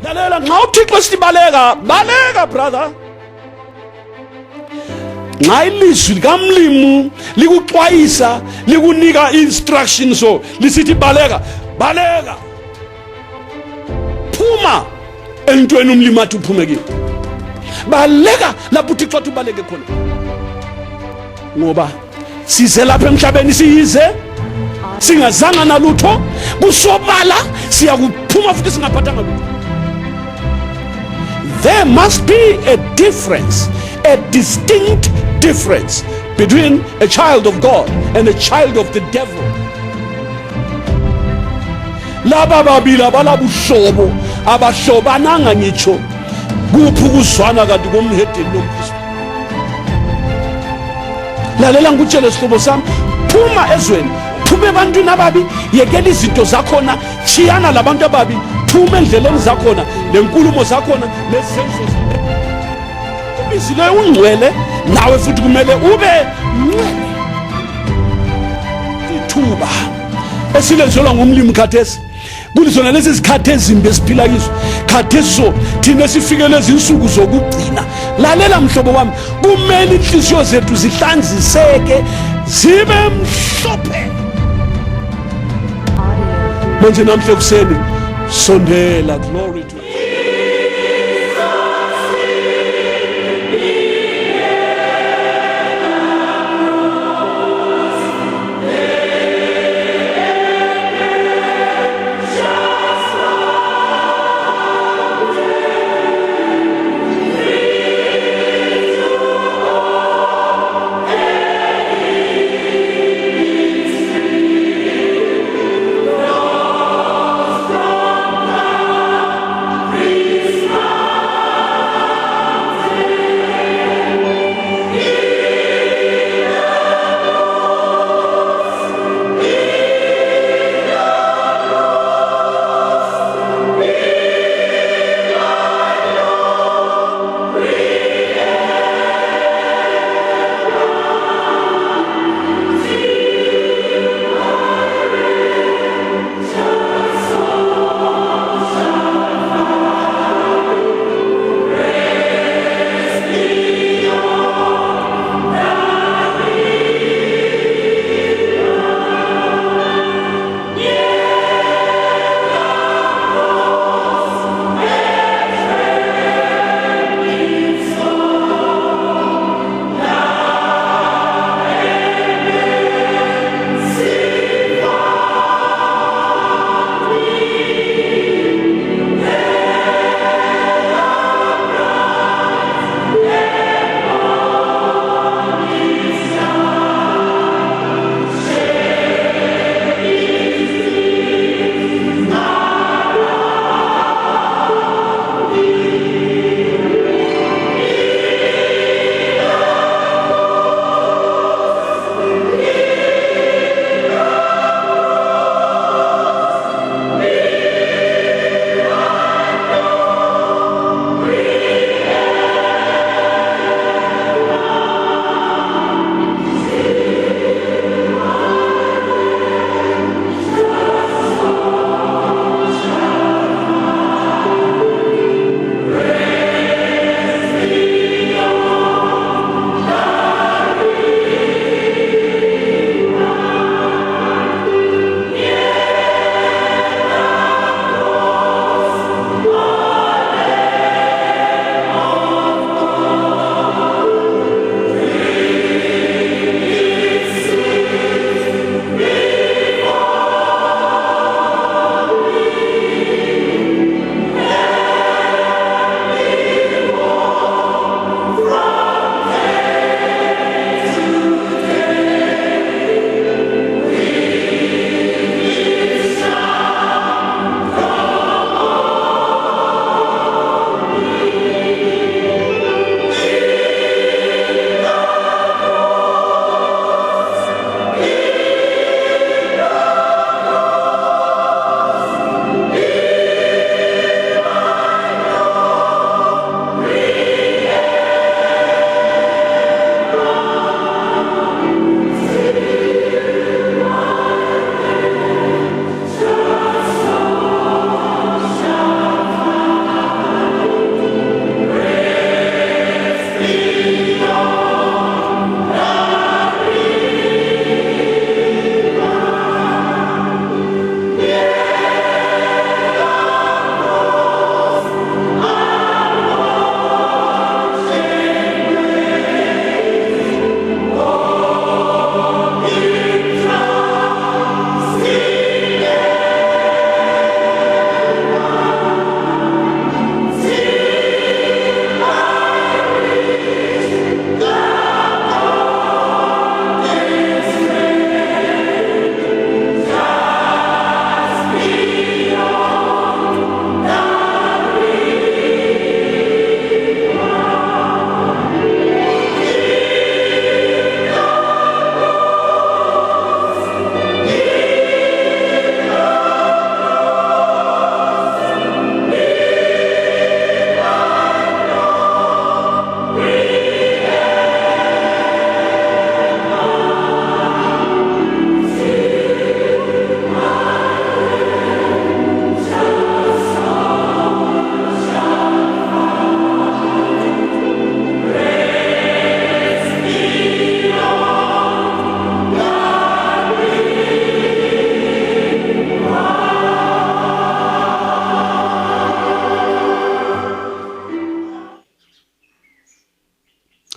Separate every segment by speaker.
Speaker 1: lalela nxa uThixo sithi baleka brother, nxa ilizwi likamlimu likuxwayisa likunika instructions, so lisithi baleka, phuma entweni umlimi athi uphume kiyo. Baleka lapho uThixo athi ubaleke khona, ngoba size lapha emhlabeni siyize singazanga nalutho, kusobala siyakuphuma futhi singaphathanga lutho. There must be a difference, a distinct difference between a child of God and a child of the devil. Laba babili abalabuhlobo abahlobananga ngitsho kuphi ukuzwana kanti komhedeni lomkristu. Lalela ngikutshele sihlobo sami, phuma ezweni, phuma ebantwini ababi, yekela izinto zakhona, chiyana labantu ababi, phuma endleleni zakhona, lenkulumo zakhona, lezenzo zakhona. Ubizile ungcwele, nawe futhi kumele ube ngcwele. Ithuba esilenzelwa ngumlimi khathesi, kulizona lezi zikhathi ezimbi esiphila kizo khathesi, so thina sifike lezi insuku zokugcina. Lalela mhlobo wami, kumele inhliziyo zethu zihlanziseke zibe mhlophe. Manje namhle kuseni sondela, glory to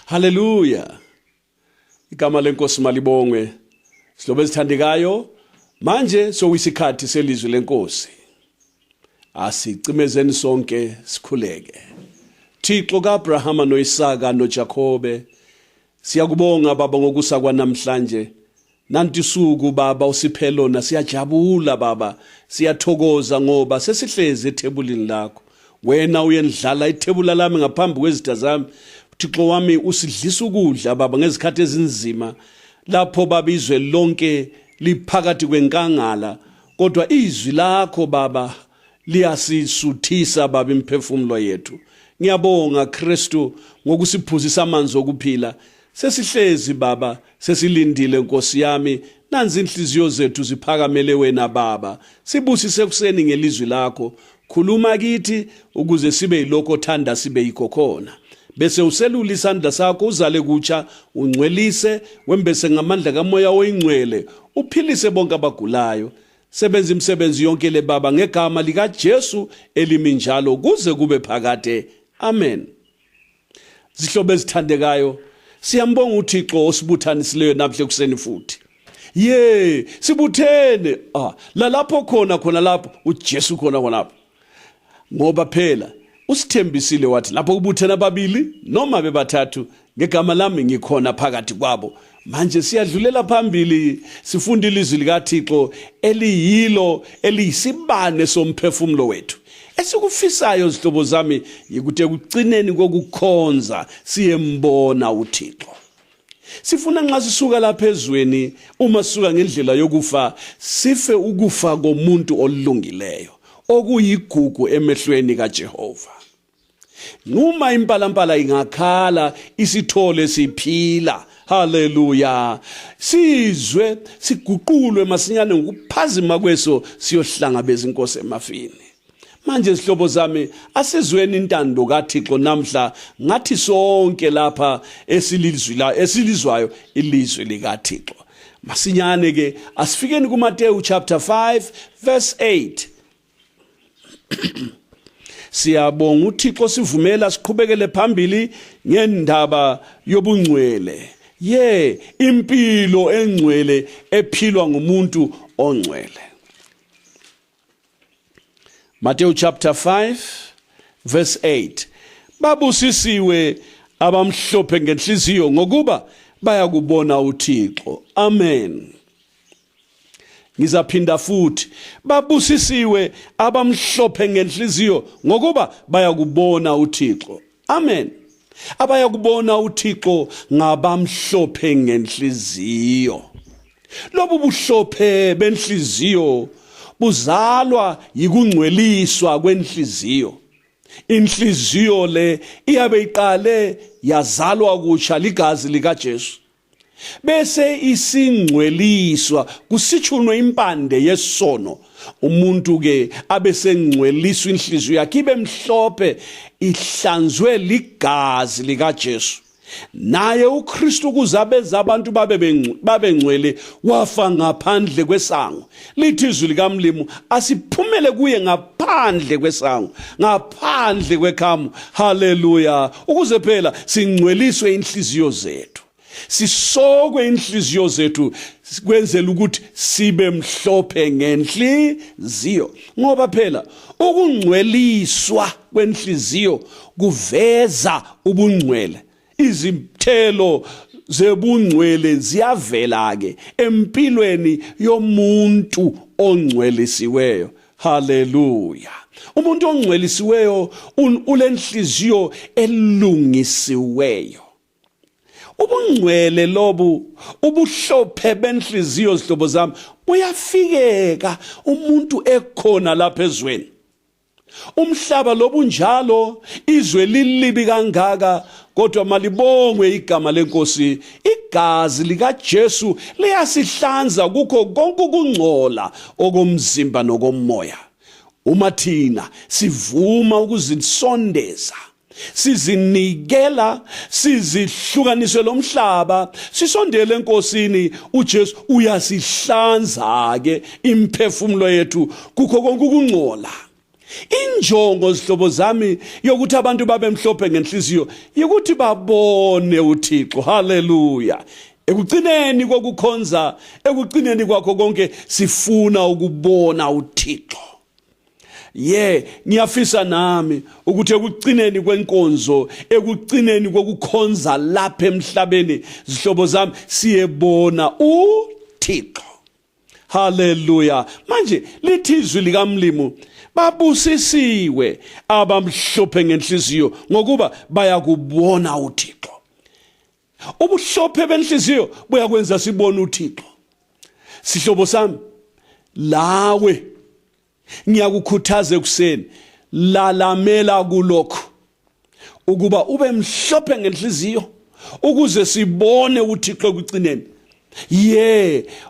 Speaker 1: Hallelujah. Igama lenkosi malibongwe. Silobe sithandekayo, manje sokuyisikhathi selizwi lenkosi. Asicimezeni sonke sikhuleke. Thixo kaAbrahama noIsaka noJakobe, siyakubonga baba ngokusa kwanamhlanje. Nanti suku baba usiphe lona, siyajabula baba, siyathokoza ngoba sesihlezi ethebulini lakho. Wena uyendlala ithebula lami ngaphambi kwezitha zami. Thixo wami usidlisa ukudla baba ngezikhathi ezinzima, lapho baba izwe lonke liphakathi kwenkangala, kodwa izwi lakho baba liyasisuthisa baba imphefumulo yethu. Ngiyabonga Kristu ngokusiphuzisa amanzi okuphila. Sesihlezi baba, sesilindile Nkosi yami, nanzi inhliziyo zethu ziphakamele wena baba. Sibusise kuseni ngelizwi lakho, khuluma kithi ukuze sibe yilokho othanda sibe yikho khona. Bese uselula isandla sakho uzale kutsha, ungcwelise, wembese ngamandla kamoya oyingcwele, uphilise bonke abagulayo. Sebenza imisebenzi yonke le baba ngegama lika Jesu elimi njalo kuze kube phakade. Amen. Zihlobo ezithandekayo, siyambonga uThixo osibuthanisileyo namhle kuseni futhi. Sibuthene. Lapho khona lapho uJesu khona lapho. Ngoba phela usithembisile wathi lapho kubuthena ababili noma bebathathu ngegama lami ngikhona phakathi kwabo. Manje siyadlulela phambili sifunda ilizwi likaThixo eliyilo eliyisibane somphefumulo wethu. Esikufisayo zihlobo zami yikuthi ekucineni kokukhonza siyembona uThixo. Sifuna nxa sisuka lapha ezweni, uma sisuka ngendlela yokufa, sife ukufa komuntu olungileyo, okuyigugu emehlweni kaJehova. Noma impalampala ingakhala, isithole siphila. Hallelujah. Sizwe siguqulwe masinyane ngokuphazima kweso siyohlangabeza inkosi emafini. Manje zihlobo zami, asizweni intando kaThixo namhla ngathi sonke lapha esilizwayo ilizwi likaThixo. Masinyane ke asifikeni kuMateyu chapter 5 verse 8. Siyabonga uThixo sivumela siqhubekele phambili ngendaba yobungcwele. Impilo engcwele ephilwa ngumuntu ongcwele. Matthew chapter 5 verse 8. Babusisiwe abamhlophe ngenhliziyo ngokuba bayakubona uThixo. Amen. Ngizaphinda futhi. Babusisiwe abamhlophe ngenhliziyo ngokuba bayakubona uThixo. Amen. Abayakubona uThixo ngabamhlophe ngenhliziyo. Lobu buhlophe benhliziyo buzalwa yikungcweliswa kwenhliziyo. Inhliziyo le iyabe iqale yazalwa kutsha ligazi lika Jesu. Bese isingcweliswa kusitshunwe impande yesono. Umuntu ke abesengcweliswa inhliziyo yakhe ibe mhlophe, ihlanzwe ligazi lika Jesu. Naye uKristu kuzabeza abantu babengcwele wafa ngaphandle kwesango. Lithi izwi likamlimu asiphumele kuye ngaphandle kwesango, ngaphandle kwekhamu. Hallelujah. Ukuze phela singcweliswe inhliziyo zethu, sisokwe inhliziyo zethu, kwenzela ukuthi sibe mhlophe ngenhliziyo. Ngoba phela ukungcweliswa kwenhliziyo kuveza ubungcwele. Izithelo zebungcwele ziyavela ke empilweni yomuntu ongcwelisiweyo. Hallelujah. Umuntu ongcwelisiweyo ulenhliziyo elungisiweyo. Ubungcwele lobu, ubuhlophe benhliziyo zihlobo zami, buyafikeka umuntu ekhona lapha ezweni. Umhlaba lobunjalo, izwe lilibi kangaka, kodwa malibongwe igama lenkosi. Igazi lika Jesu liyasihlanza kukho konke ukungcola okomzimba nokomoya. Uma thina sivuma ukuzisondeza, sizinikela, sizihlukaniswe lomhlaba, sisondele enkosini, uJesu uyasihlanza ke imphefumulo yethu kukho konke ukungcola. Injongo zihlobo zami yokuthi abantu babe mhlophe ngenhliziyo ukuthi babone uThixo. Haleluya. Ekugcineni kokukhonza, ekugcineni kwakho konke sifuna ukubona uThixo. Ngiyafisa nami ukuthi ekugcineni kwenkonzo, ekugcineni kokukhonza lapha emhlabeni zihlobo zami siyebona uThixo. Haleluya. Manje lithi izwi likaMlimu, babusisiwe abamhlophe ngenhliziyo ngokuba bayakubona uThixo. Ubuhlophe benhliziyo buyakwenza sibone uThixo. Sihlobo sami, lawe ngiyakukhuthaza ekuseni, lalamela kulokho ukuba ube mhlophe ngenhliziyo ukuze sibone uThixo ekugcineni.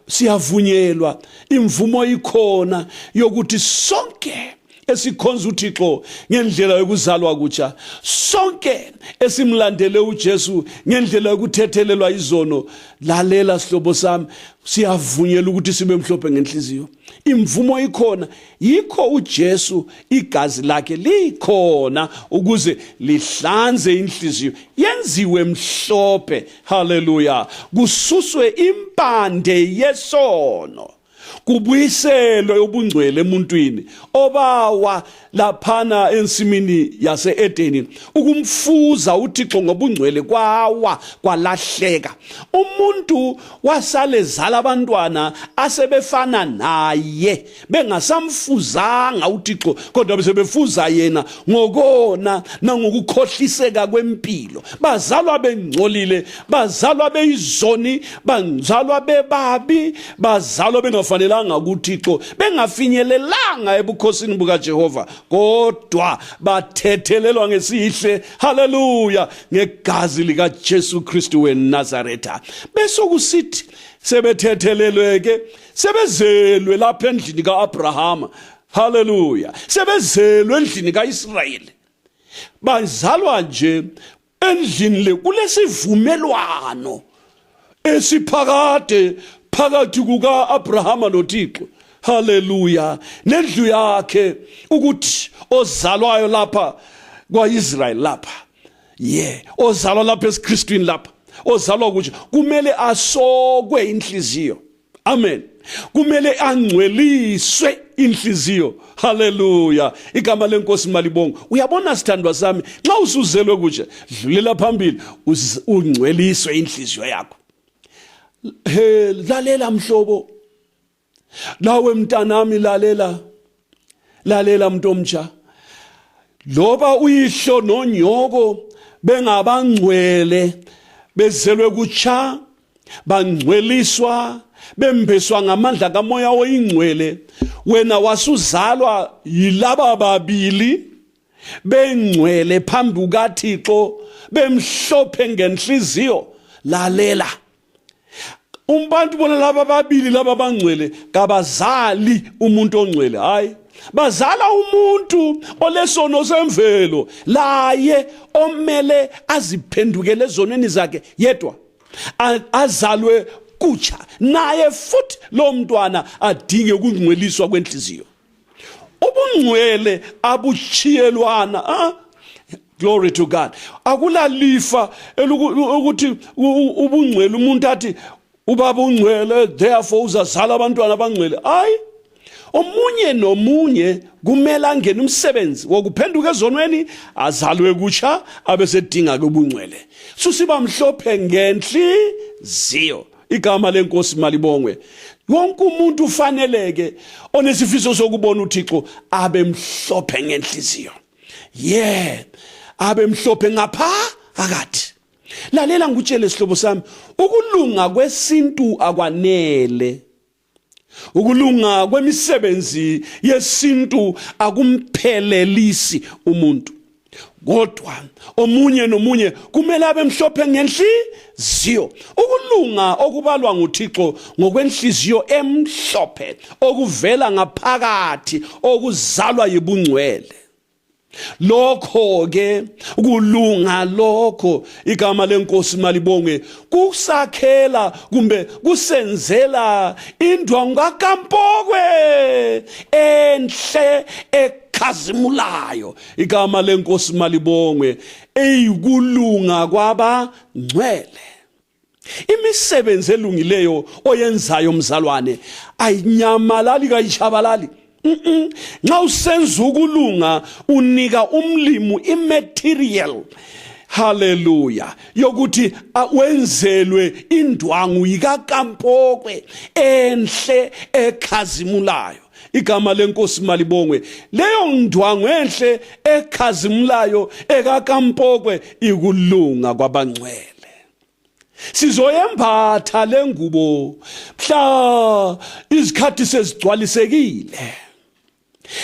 Speaker 1: Siyavunyelwa, imvumo ikhona yokuthi sonke esikhonza uThixo ngendlela yokuzalwa kutsha, sonke esimlandele uJesu ngendlela yokuthethelelwa izono, lalela sihlobo sami, siyavunyelwa ukuthi sibe mhlophe ngenhliziyo. Imvumo ikhona, yikho uJesu igazi lakhe likhona ukuze lihlanze inhliziyo, yenziwe mhlophe. Haleluya. Kususwe impande yesono, kubuyiselwe ubungcwele emuntwini obawa laphana ensimini yase-Edeni ukumfuza uThixo ngobungcwele kwawa kwalahleka. Umuntu wasale zala abantwana asebefana naye, bengasamfuzanga uThixo kodwa besebefuza yena ngokona nangokukhohliseka kwempilo. Bazalwa bengcolile, bazalwa beyizoni, bazalwa bebabi, bazalwa bengafanelanga kuThixo, bengafinyelelanga ebukhosini bukaJehova, kodwa bathethelelwa ngesihle. Haleluya. Ngegazi likaJesu Kristu weNazaretha. Bese kusithi sebethethelelwe sebezelwe lapha endlini kaAbrahama. Haleluya. Sebezelwe endlini kaIsrayeli, bazalwa nje endlini le kulesivumelwano esiphakade phakathi kuka-Abrahama noThixo. Haleluya. Nendlu yakhe ukuthi ozalwayo lapha kwa-Israyeli lapha, ozalwa lapha esiKristwini lapha, ozalwa kutsha kumele asokwe inhliziyo. Amen. Kumele angcweliswe inhliziyo. Haleluya. Igama lenkosi malibonge. Uyabona sithandwa sami, nxa usuzelwe kutsha, dlulela phambili ungcweliswe inhliziyo yakho. Lalela mhlobo, nawe mntanami, lalela mntu omtsha. Loba uyihlo nonyoko bengabangcwele, bezelwe kutsha, bangcweliswa, bembeswa ngamandla kamoya oyingcwele, wena wasuzalwa yilaba babili bengcwele phambi kukaThixo, bemhlophe ngenhliziyo. Lalela, umbantu bona laba babili laba bangcwele kabazali umuntu ongcwele, hayi, bazala umuntu olesono semvelo, laye omele aziphendukele ezonweni zakhe yedwa, azalwe kutsha, naye futhi lo mntwana adinge ukungcweliswa kwenhliziyo. Ubungcwele abuchiyelwana. Glory to God. Akulalifa ukuthi ubungcwele umuntu athi ubaba ungcwele therefore uzazala abantwana abangcwele. Hayi, omunye nomunye kumele angene umsebenzi wokuphenduka ezonweni, azalwe kutsha, abesedinga ubungcwele. Susiba mhlophe ngenhliziyo. Igama lenkosi malibongwe. Wonke umuntu ufaneleke onesifiso sokubona uThixo abe mhlophe ngenhliziyo. Abe mhlophe ngapha phakathi. Lalela ngutshele sihlobo sami, ukulunga kwesintu akwanele. Ukulunga kwemisebenzi yesintu akumphelelisi umuntu. Kodwa omunye nomunye kumele abe mhlophe ngenhliziyo. Ukulunga okubalwa nguThixo ngokwenhliziyo emhlophe, okuvela ngaphakathi, okuzalwa yibungcwele. Lokho ke kulunga lokho, igama lenkosi malibonge, kusakhela kumbe kusenzela indwangu kaMpokwe enhle ekhazimulayo, igama lenkosi malibongwe, eyikulunga kwabangcwele. Imisebenzi elungileyo oyenzayo mzalwane ayinyamalali kayitshabalali. Nxa usenza ukulunga unika umlimu immaterial, haleluya, yokuthi wenzelwe indwangu yikakampokwe enhle ekhazimulayo. Igama lenkosi malibongwe, leyo ndwangu enhle ekhazimulayo ekakampokwe ikulunga kwabangcwele. Sizoyembatha lengubo mhla izikhathi sezigcwalisekile,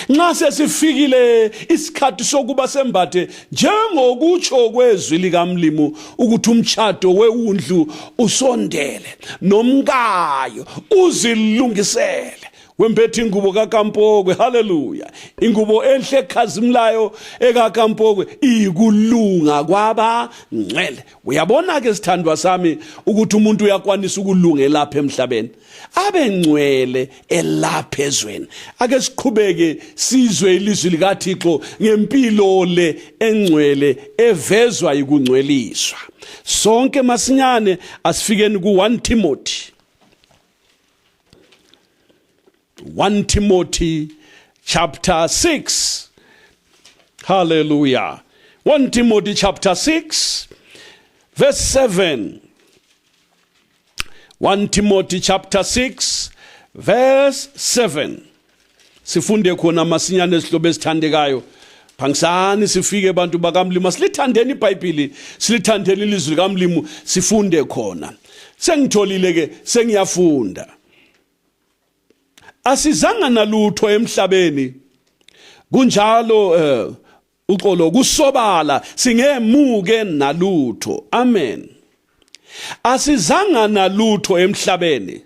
Speaker 1: nxa sesifikile isikhathi sokuba sembathe njengokutsho kwezwi likamlimu ukuthi umtshado weundlu usondele, nomkayo uzilungisele wembethe ingubo kakampokwe. Haleluya. Ingubo enhle ekhazimulayo ekakampokwe ikulunga kwabangcwele. Uyabona ke sithandwa sami ukuthi umuntu uyakwanisa ukulunga elapha emhlabeni abe ngcwele elapha ezweni. Ake siqhubeke sizwe ilizwi likaThixo ngempilo le engcwele evezwa ikungcweliswa. Sonke masinyane asifikeni ku 1 Timothy 1 Timothy chapter 6. Hallelujah. 1 Timothy chapter 6 verse 7. 1 Timothy chapter 6 verse 7. Sifunde khona masinyane isihlobo esithandekayo. Phangisani sifike abantu bakamlimu, silithandeni iBhayibheli, silithandeni ilizwi likamlimu, sifunde khona. Sengitholile ke sengiyafunda. Asizanga nalutho emhlabeni, kunjalo uxolo kusobala singemuke nalutho. Amen. Asizanga nalutho emhlabeni,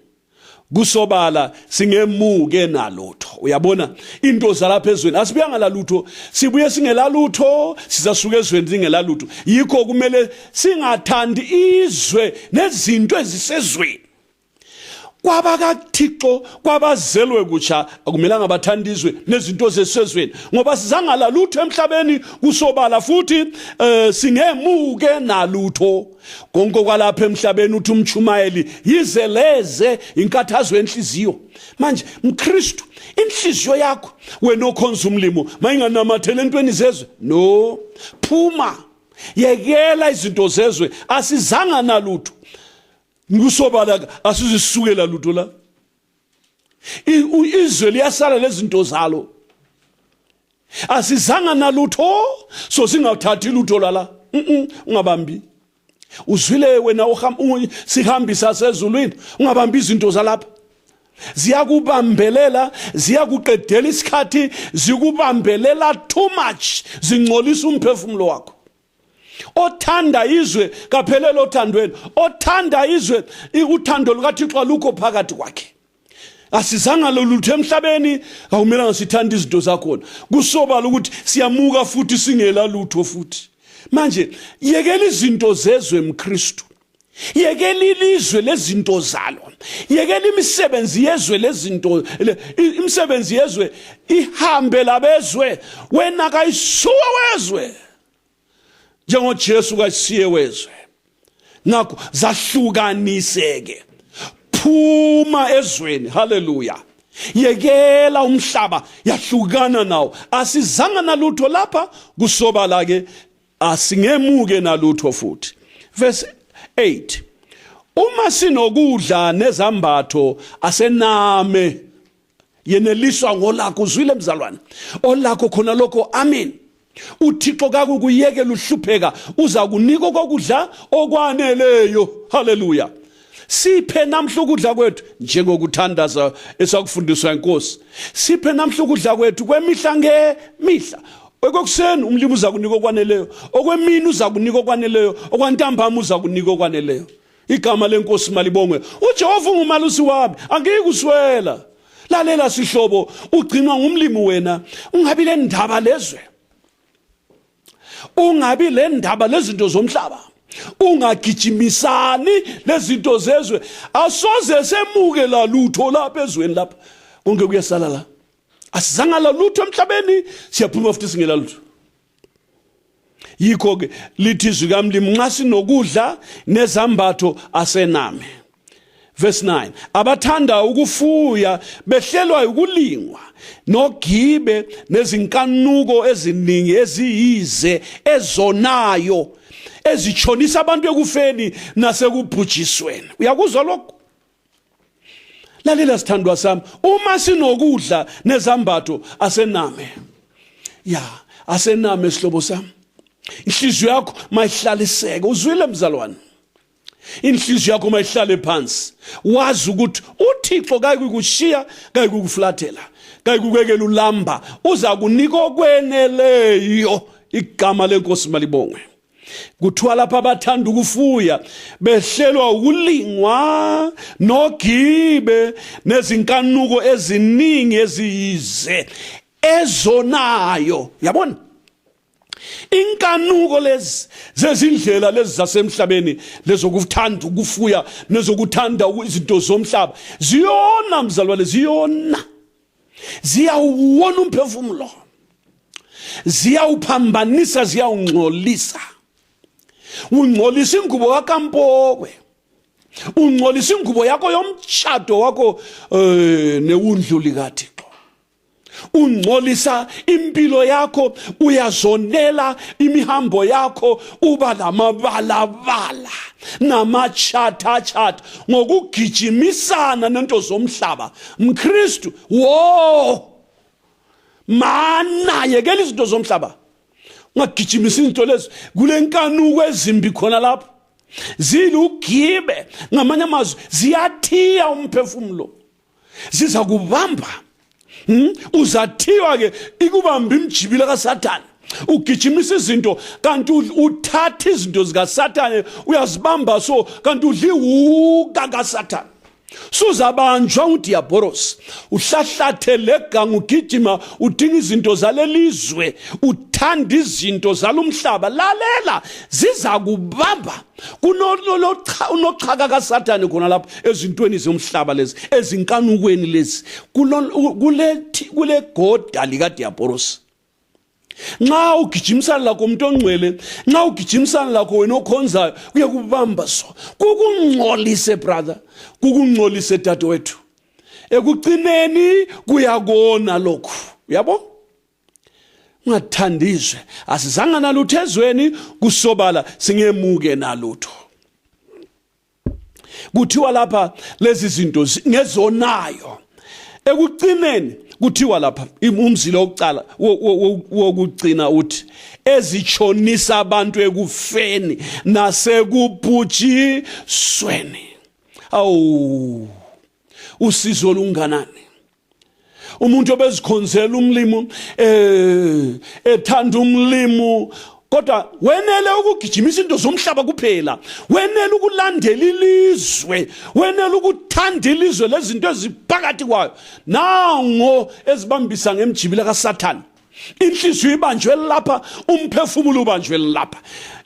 Speaker 1: kusobala singemuke nalutho. Uyabona into zalapha ezweni asibuyanga nalutho, sibuye singelalutho, sizasuka ezweni singelalutho. Yikho kumele singathandi izwe nezinto ezisezweni. KwabaKaThixo kwabazelwe kutsha akumelanga bathandizwe nezinto zesezweni, ngoba sizangala lutho emhlabeni kusobala futhi singemuke nalutho. Konke kwalapha emhlabeni uthi umchumayeli yizeleze inkathazo enhliziyo. Manje mKristu, inhliziyo yakho wena okhonza umlimo mayinganamathele entweni zezwe, no, phuma, yekela izinto zezwe. Asizanga nalutho kusobala, asizisukela lutho la. Izwe liyasala lezinto zalo, asizanga nalutho, so singathathi lutho la. Ungabambi. Uzwile wena sihambisa sezulwini, ungabambi izinto zalapha. Ziyakubambelela, ziyakuqedela isikhathi, zikubambelela too much, zingcolisa umphefumulo wakho. Othanda izwe kaphelele othandweni, othanda izwe uthando lukaThixo lukho phakathi kwakhe. Asizanga lolutho emhlabeni, akumelanga sithanda izinto zakhona. Kusobala ukuthi siyamuka futhi singela lutho futhi. Manje yekela izinto zezwe mKristu, yekela ilizwe lezinto zalo, yekela imisebenzi yezwe lezinto, imisebenzi yezwe ihambe labezwe, wena kayisuwa wezwe njengoJesu kasiye wezwe. Ngakho zahlukaniseke, phuma ezweni. Haleluya. Yekela umhlaba, yahlukana nawo. Asizanga nalutho lapha kusobala ke, asingemuke nalutho futhi. Verse 8. Uma sinokudla nezambatho asename yeneliswa ngolakho. Uzwile mzalwane, olakho khona lokho. Amen. uThixo kakukuyekela uhlupheka, uza kunika okudla okwaneleyo. Haleluya. Siphe namhla ukudla kwethu njengokuthandaza esakufundiswa inkosi. Siphe namhla ukudla kwethu kwemihla ngemihla. Ekwekuseni umlimi uza kunika okwaneleyo, okwemini uza kunika okwaneleyo, okwantambama uza kunika okwaneleyo. Igama lenkosi malibongwe. uJehova ungumalusi wami, angiyikuswela. Lalela sihlobo, ugcinwa ngumlimi wena. Ungabi le ndaba lezwe, ungabi le ndaba lezinto zomhlaba, ungagijimisani lezinto zezwe. Asoze semuke la lutho lapha ezweni lapha, konke kuyasala la. asizangala lutho emhlabeni, siyaphuma futhi singela lutho. Yikho ke lithi izwi kaMlimi nxa sinokudla nezambatho asename. Verse 9, abathanda ukufuya behlelwa ukulingwa nogibe nezinkanuko eziningi eziyize ezonayo ezichonisa abantu ekufeni nasekubhujisweni. Uyakuzwa lokho? Lalela sithandwa sami, uma sinokudla nezambatho asename. Asename sihlobo sami. Inhliziyo yakho mayihlaliseke, uzwile mzalwane? Inhliziyo yakho mayihlale phansi, wazi ukuthi uThixo kayikukushiya, kayikukuflathela, kayikukekela ulamba, uza kunika okweneleyo. Igama lenkosi malibongwe. Kuthiwa lapha abathanda ukufuya behlelwa ukulingwa nogibe nezinkanuko eziningi eziyize ezonayo. Yabona? Inkanuko lezi zezindlela lezi zasemhlabeni lezokuthanda ukufuya nezokuthanda izinto zomhlaba ziyona mzalwane, ziyona ziyawuwona umphefumulo, ziyawuphambanisa, ziyawungcolisa. Ungcolisa ingubo kaKampokwe, ungcolisa ingubo yakho yomtshado wakho newundluli kaThixo. Ungcolisa impilo yakho, uyazonela imihambo yakho, uba namabalabala namachatha ngokugijimisana nento zomhlaba. Mkristu, mana yekela izinto zomhlaba, ungagijimisa izinto lezi. Kulenkanuko ezimbi khona lapho, zilugibe, ngamanye amazwi ziyathiya umphefumulo, ziza kubamba. Uzathiwa ke ikubamba imjibila kaSathane, ugijimisa izinto kanti uthatha izinto zikaSathane uyazibamba, so kanti udliwuka kaSathane. Suzabanjwa uDiabolos, uhlahlathe leganga, ugijima udinga izinto zalelizwe, uthanda izinto zalumhlaba. Lalela, ziza kubamba. Kunochaka kaSathane khona lapha ezintweni zomhlaba lezi, ezinkanukweni lezi, kule goda likaDiabolos. Nxa ugijimisana lakho umuntu ongcwele, nxa ugijimisana lakho wena okhonzayo, kuye kubamba so. Kukungcolise brother, kukungcolise dadewethu. Ekucineni kuyakona lokhu. Yabo? Ungathandizwe, asizanga nalutho ezweni, kusobala singemuke nalutho. Kuthiwa lapha lezi zinto ngezonayo. Ekucineni kuthiwa lapha umzila wokucala wokugcina uthi ezichonisa abantu ekufeni nasekubhujisweni. Usizo lunganani umuntu obezikhonzela umlimo, ethanda umlimo, kodwa wenele ukugijimisa into zomhlaba kuphela, wenele ukulandela ilizwe, wenele ukuthanda ilizwe lezinto eziphakathi kwayo, nango ezibambisa ngemjibila kaSathane. Inhliziyo ibanjwe lapha, umphefumulo ubanjwe lapha,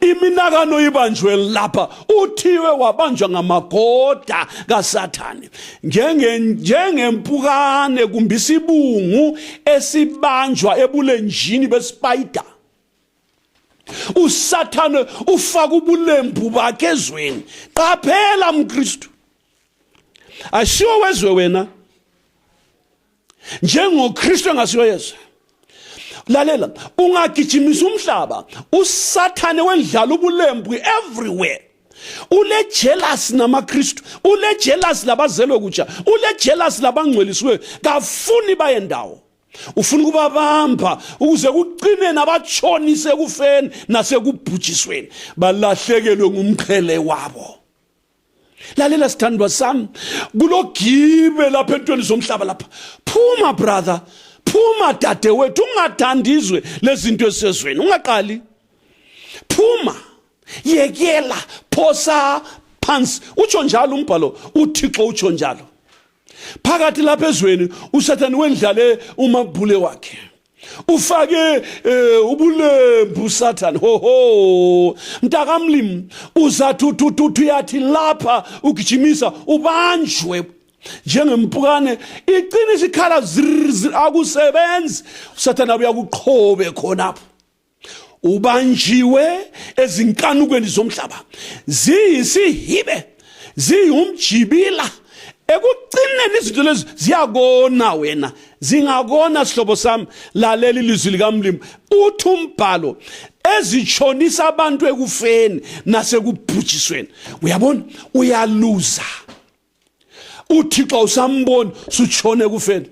Speaker 1: iminakano ibanjwe lapha, uthiwe wabanjwa ngamagoda kaSathane. Njengempukane kumbe isibungu esibanjwa ebulenjini bespider, uSathane ufaka ubulembu bakhe ezweni. Qaphela mKristu, asiyo wezwe wena njengoKristu engasiyo yezwe. Lalela, ungagijimisa umhlaba, uSathane wendlala ubulembu everywhere. Ule jealous namaKristu, ule jealous labazelwe kutsha, ule jealous labangcwelisiwe, kafuni baye ndawo. Ufuna ukubabamba ukuze kuqine nabatshonise kufeni nasekubhujisweni, balahlekelwe ngumqhele wabo. Lalela sithandwa sami, kulogibe lapha entweni zomhlaba lapha. Phuma brother, phuma dadewethu, ungathandizwe lezinto esezweni, ungaqali. Phuma, yekela, phosa phansi. Utsho njalo umbhalo, uThixo utsho njalo. Phakathi lapha ezweni uSathane wendlale umabhule wakhe, ufake ubulembu uSathane. Mntakamlimi, uzathi uyathi lapha ugijimisa ubanjwe njengempukane iqina isikhala akusebenzi usathana uyakuqhobe khonapho ubanjiwe ezinkanukweni zomhlaba ziyisihibe ziyumjibila ekucineni izinto lezi ziyakona wena zingakona sihlobo sami lalela ilizwi likaMlimi uthi umbhalo ezitshonisa abantu ekufeni nasekubhujisweni uyabona uyaluza uThixo usamboni sutshone ekufeni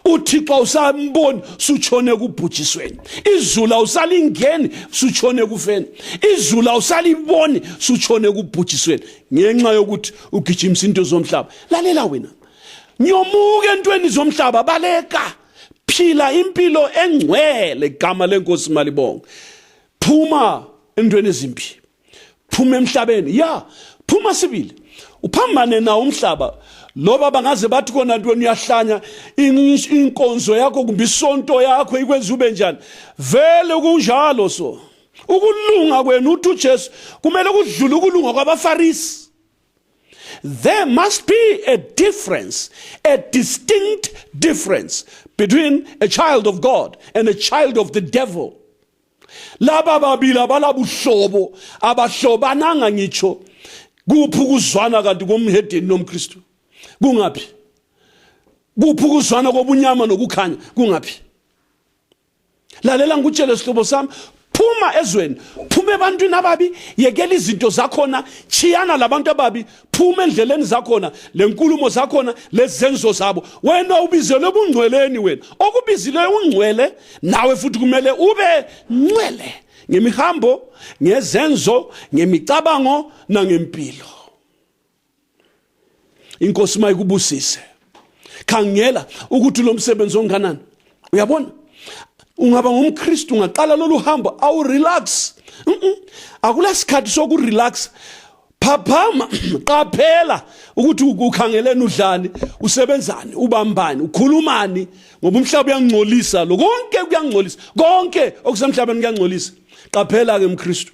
Speaker 1: uThixo usamboni sutshone ekubhujisweni izulu awusalingeni sutshone ekufeni izulu awusaliboni sutshone ekubhujisweni ngenxa yokuthi ugijimisa into zomhlaba lalela wena nyomuke entweni zomhlaba baleka phila impilo engcwele igama lenkosi malibonke phuma entweni ezimbi phuma emhlabeni phuma sibili uphambane na umhlaba loba bangaze bathi kona ntweni uyahlanya inkonzo yakho kumbe isonto yakho ikwenza ube njani vele kunjalo so ukulunga kwenu uthi uJesu kumele kudlule ukulunga kwabafarisi. There must be a difference, a distinct difference between a child of God and a child of the devil. Laba babili abalabuhlobo abahlobananga ngitsho kuphi ukuzwana kanti komhedeni nomKristu kungaphi kuphi ukuzwana kobunyama nokukhanya kungaphi lalela ngikutshele sihlobo sami phuma ezweni phuma ebantwini ababi yekela izinto zakhona chiyana labantu ababi phuma endleleni zakhona lenkulumo zakhona lezenzo zabo wena ubizelwe ubungcweleni wena okubizile ungcwele nawe futhi kumele ube ngcwele ngemihambo ngezenzo ngemicabango nangempilo. Inkosi mayikubusise khangela ukuthi lo msebenzi onganani uyabona ungaba ngumKristu ungaqala lolu hambo awu relax akulasikhathi sokurelax phaphama qaphela ukuthi ukhangelene udlani usebenzani ubambani ukhulumani ngoba umhlaba uyangcolisa lo konke kuyangcolisa konke okusemhlabeni kuyangcolisa qaphela ke mKristu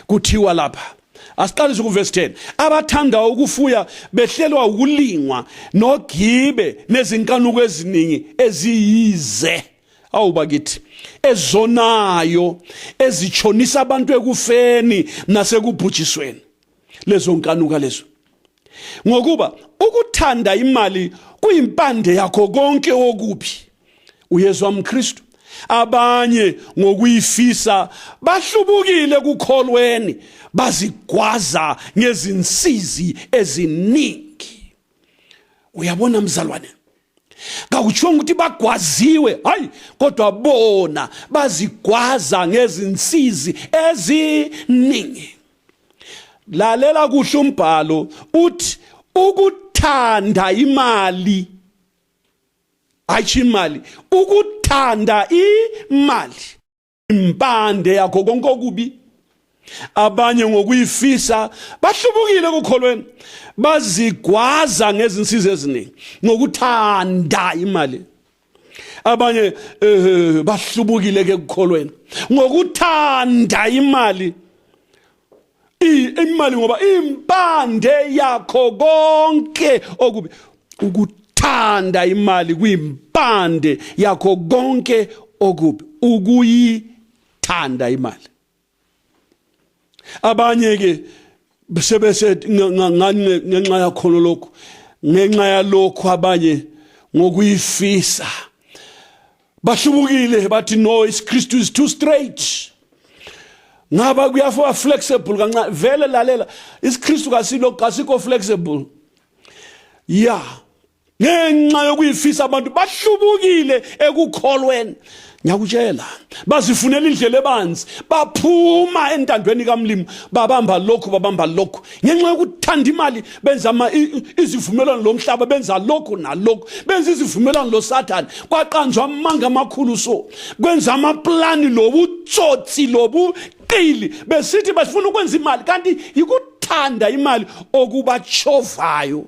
Speaker 1: kuthiwa lapha asiqalise kuverse 10 abathanda ukufuya behlelwa ukulingwa nogibe nezinkanuko eziningi eziyize awubakithi ezonayo ezitshonisa abantu ekufeni nasekubhujisweni lezo nkanuka lezo ngokuba ukuthanda imali kuyimpande yakho konke okubi uyezwa mKristu abanye ngokuyifisa bahlubukile kukholweni bazigwaza ngezinsizi eziningi. Uyabona mzalwane kakutsho ukuthi bagwaziwe hayi kodwa bona bazigwaza ngezinsizi eziningi. Lalela kuhle umbhalo uthi ukuthanda imali imali ukuthanda imali impande yakho konke okubi abanye ngokuyifisa bahlubukile kukholweni bazigwaza ngezinsiza eziningi ngokuthanda imali abanye bahlubukile ke kukholweni ngokuthanda imali ngoba impande yakho konke okubi ukuthanda imali kuyimpande yakho konke okubi ukuyithanda imali. Abanye ke besebese ngenxa yakho lokho ngenxa yalokho abanye ngokuyifisa bahlubukile bathi no iKristu is too straight ngaba kuyafa flexible kanca vele lalela iKristu kasikho flexible ngenxa yokuyifisa abantu bahlubukile ekukholweni ngiyakutshela bazifunela indlela ebanzi baphuma entandweni kaMlimi babamba lokho ngenxa yokuthanda imali benza izivumelwano lomhlaba benza lokho nalokho benza izivumelwano loSathane kwaqanjwa amanga amakhulu so kwenza amaplani lobutsotsi lobuqili besithi basifuna ukwenza imali kanti yikuthanda imali okubachovayo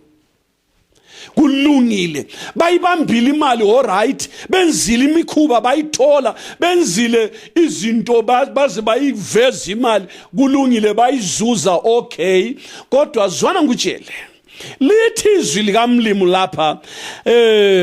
Speaker 1: kulungile. Bayibambile imali alright, benzile imikhuba bayithola, benzile izinto baze bayiveza imali, kulungile bayizuza, okay. Kodwa zwana ngutshele, lithi izwi likaMlimu lapha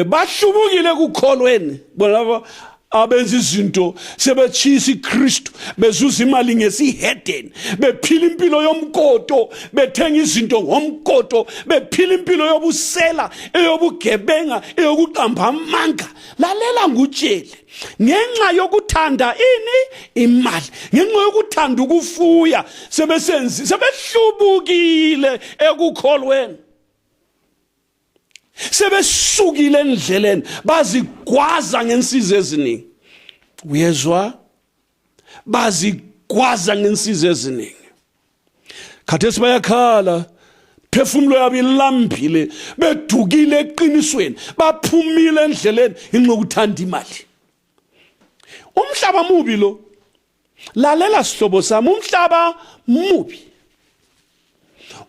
Speaker 1: bahlubukile kukholweni bona abenza izinto sebetshisa iKristu, bezuza imali ngesihedeni, bephila impilo yomkoto, bethenga izinto ngomkoto, bephila impilo yobusela, eyobugebenga, eyokuqamba amanga. Lalela ngutshele, ngenxa yokuthanda imali, ngenxa yokuthanda ukufuya, sebehlubukile ekukholweni, sebesukile endleleni, bazigwaza ngensiza eziningi. Uyezwa? Bazigwaza ngensiza eziningi. Khathesi bayakhala, phefumulo yabo ilambile, bedukile eqinisweni, baphumile endleleni ngenxa yokuthanda imali. Umhlaba mubi lo. Lalela sihlobo sami, umhlaba mubi.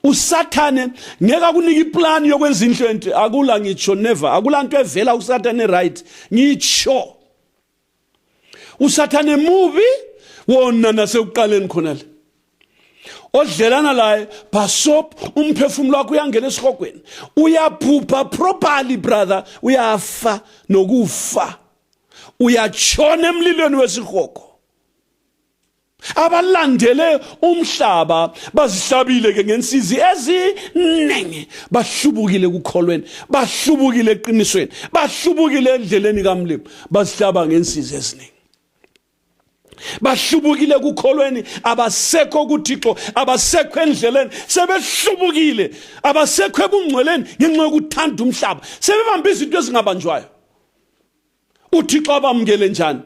Speaker 1: Usathane ngeke akunika iplan yokwenza into ente, akula ngitsho never, akulanto evela usathane right, ngitsho usathane mubi wona nasekuqaleni khonale. Odlelana laye basop umphefumulo wakho uyangena esihogweni, uyaphupha properly brother, uyafa nokufa, uyatshona emlilweni wesihogo. Abalandele umhlaba bazihlabile ke ngensizi ezinenge, bahlubukile kukholweni, bahlubukile eqinisweni, bahlubukile endleleni kaMlimu, bazihlaba ngensizi ezinenge. Bahlubukile kukholweni, abasekho kuThixo, abasekho endleleni, sebehlubukile, abasekho ebungcweleni ngenxa yokuthanda umhlaba, sebebamba izinto ezingabanjwayo. uThixo abamukele njani?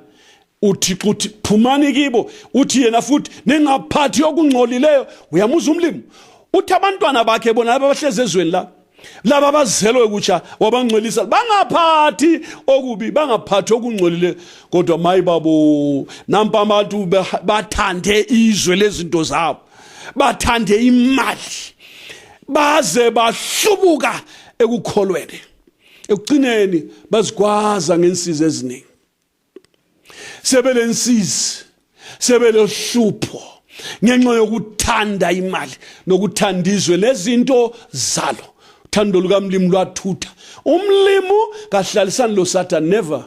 Speaker 1: uThixo uthi phumani kibo, uthi yena futhi ningaphathi okungcolileyo. Uyamuza uMlimu uthi abantwana bakhe bona abahleze ezweni la, laba bazelwe kutsha wabangcwelisa, bangaphathi okubi, bangaphathi okungcolileyo. Kodwa mayi babo, nampa abantu bathande izwe lezinto zabo, bathande imali, baze bahlubuka ekukholweni, ekugcineni bazigwaza ngensiza eziningi. Sebelensizi, sebelohlupho ngenxa yokuthanda imali nokuthanda izwe lezinto zalo. Uthando lukaMlimu lwathutha. UMlimu kahlalisani lo Satan, never.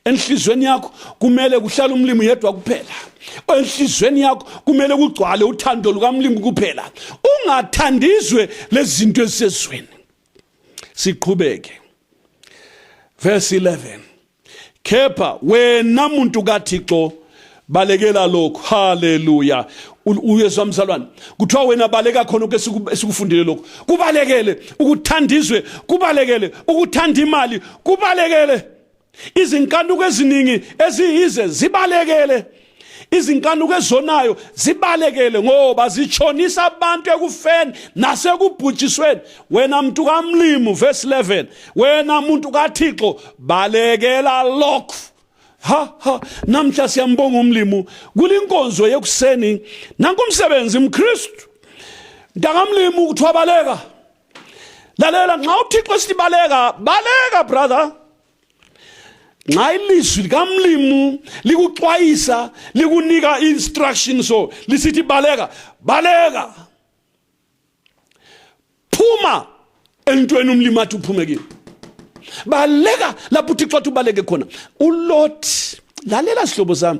Speaker 1: Enhlizweni yakho kumele kuhlale uMlimu yedwa kuphela. Enhlizweni yakho kumele kugcwale uthando lukaMlimu kuphela. Ungathandizwe lezinto ezisezweni. Siqhubeke. Verse 11. Kepha wena muntu kaThixo balekela lokho. Haleluya. Uyezwa mzalwane, kuthiwa wena baleka khona esikufundile lokho. Kubalekele ukuthandizwe, kubalekele ukuthanda imali, kubalekele izinkanuko eziningi eziyize zibalekele, izinkanuko ezonayo zibalekele, ngoba zitshonisa abantu ekufeni nasekubhujisweni. Wena muntu kaMlimu, verse 11, wena muntu kaThixo balekela lokho. Namhla siyambonga uMlimu kulinkonzo yekuseni, nanku umsebenzi mKristu ndakaMlimu kuthiwa baleka. Lalela, nxa uThixo sithi baleka, baleka brother. Nxa ilizwi likaMlimu likuxwayisa, likunika instructions, so lisithi baleka, baleka. Phuma entweni uMlimu athi uphume kini. Baleka lapho uThixo athi ubaleke khona. uLoti, lalela sihlobo sami,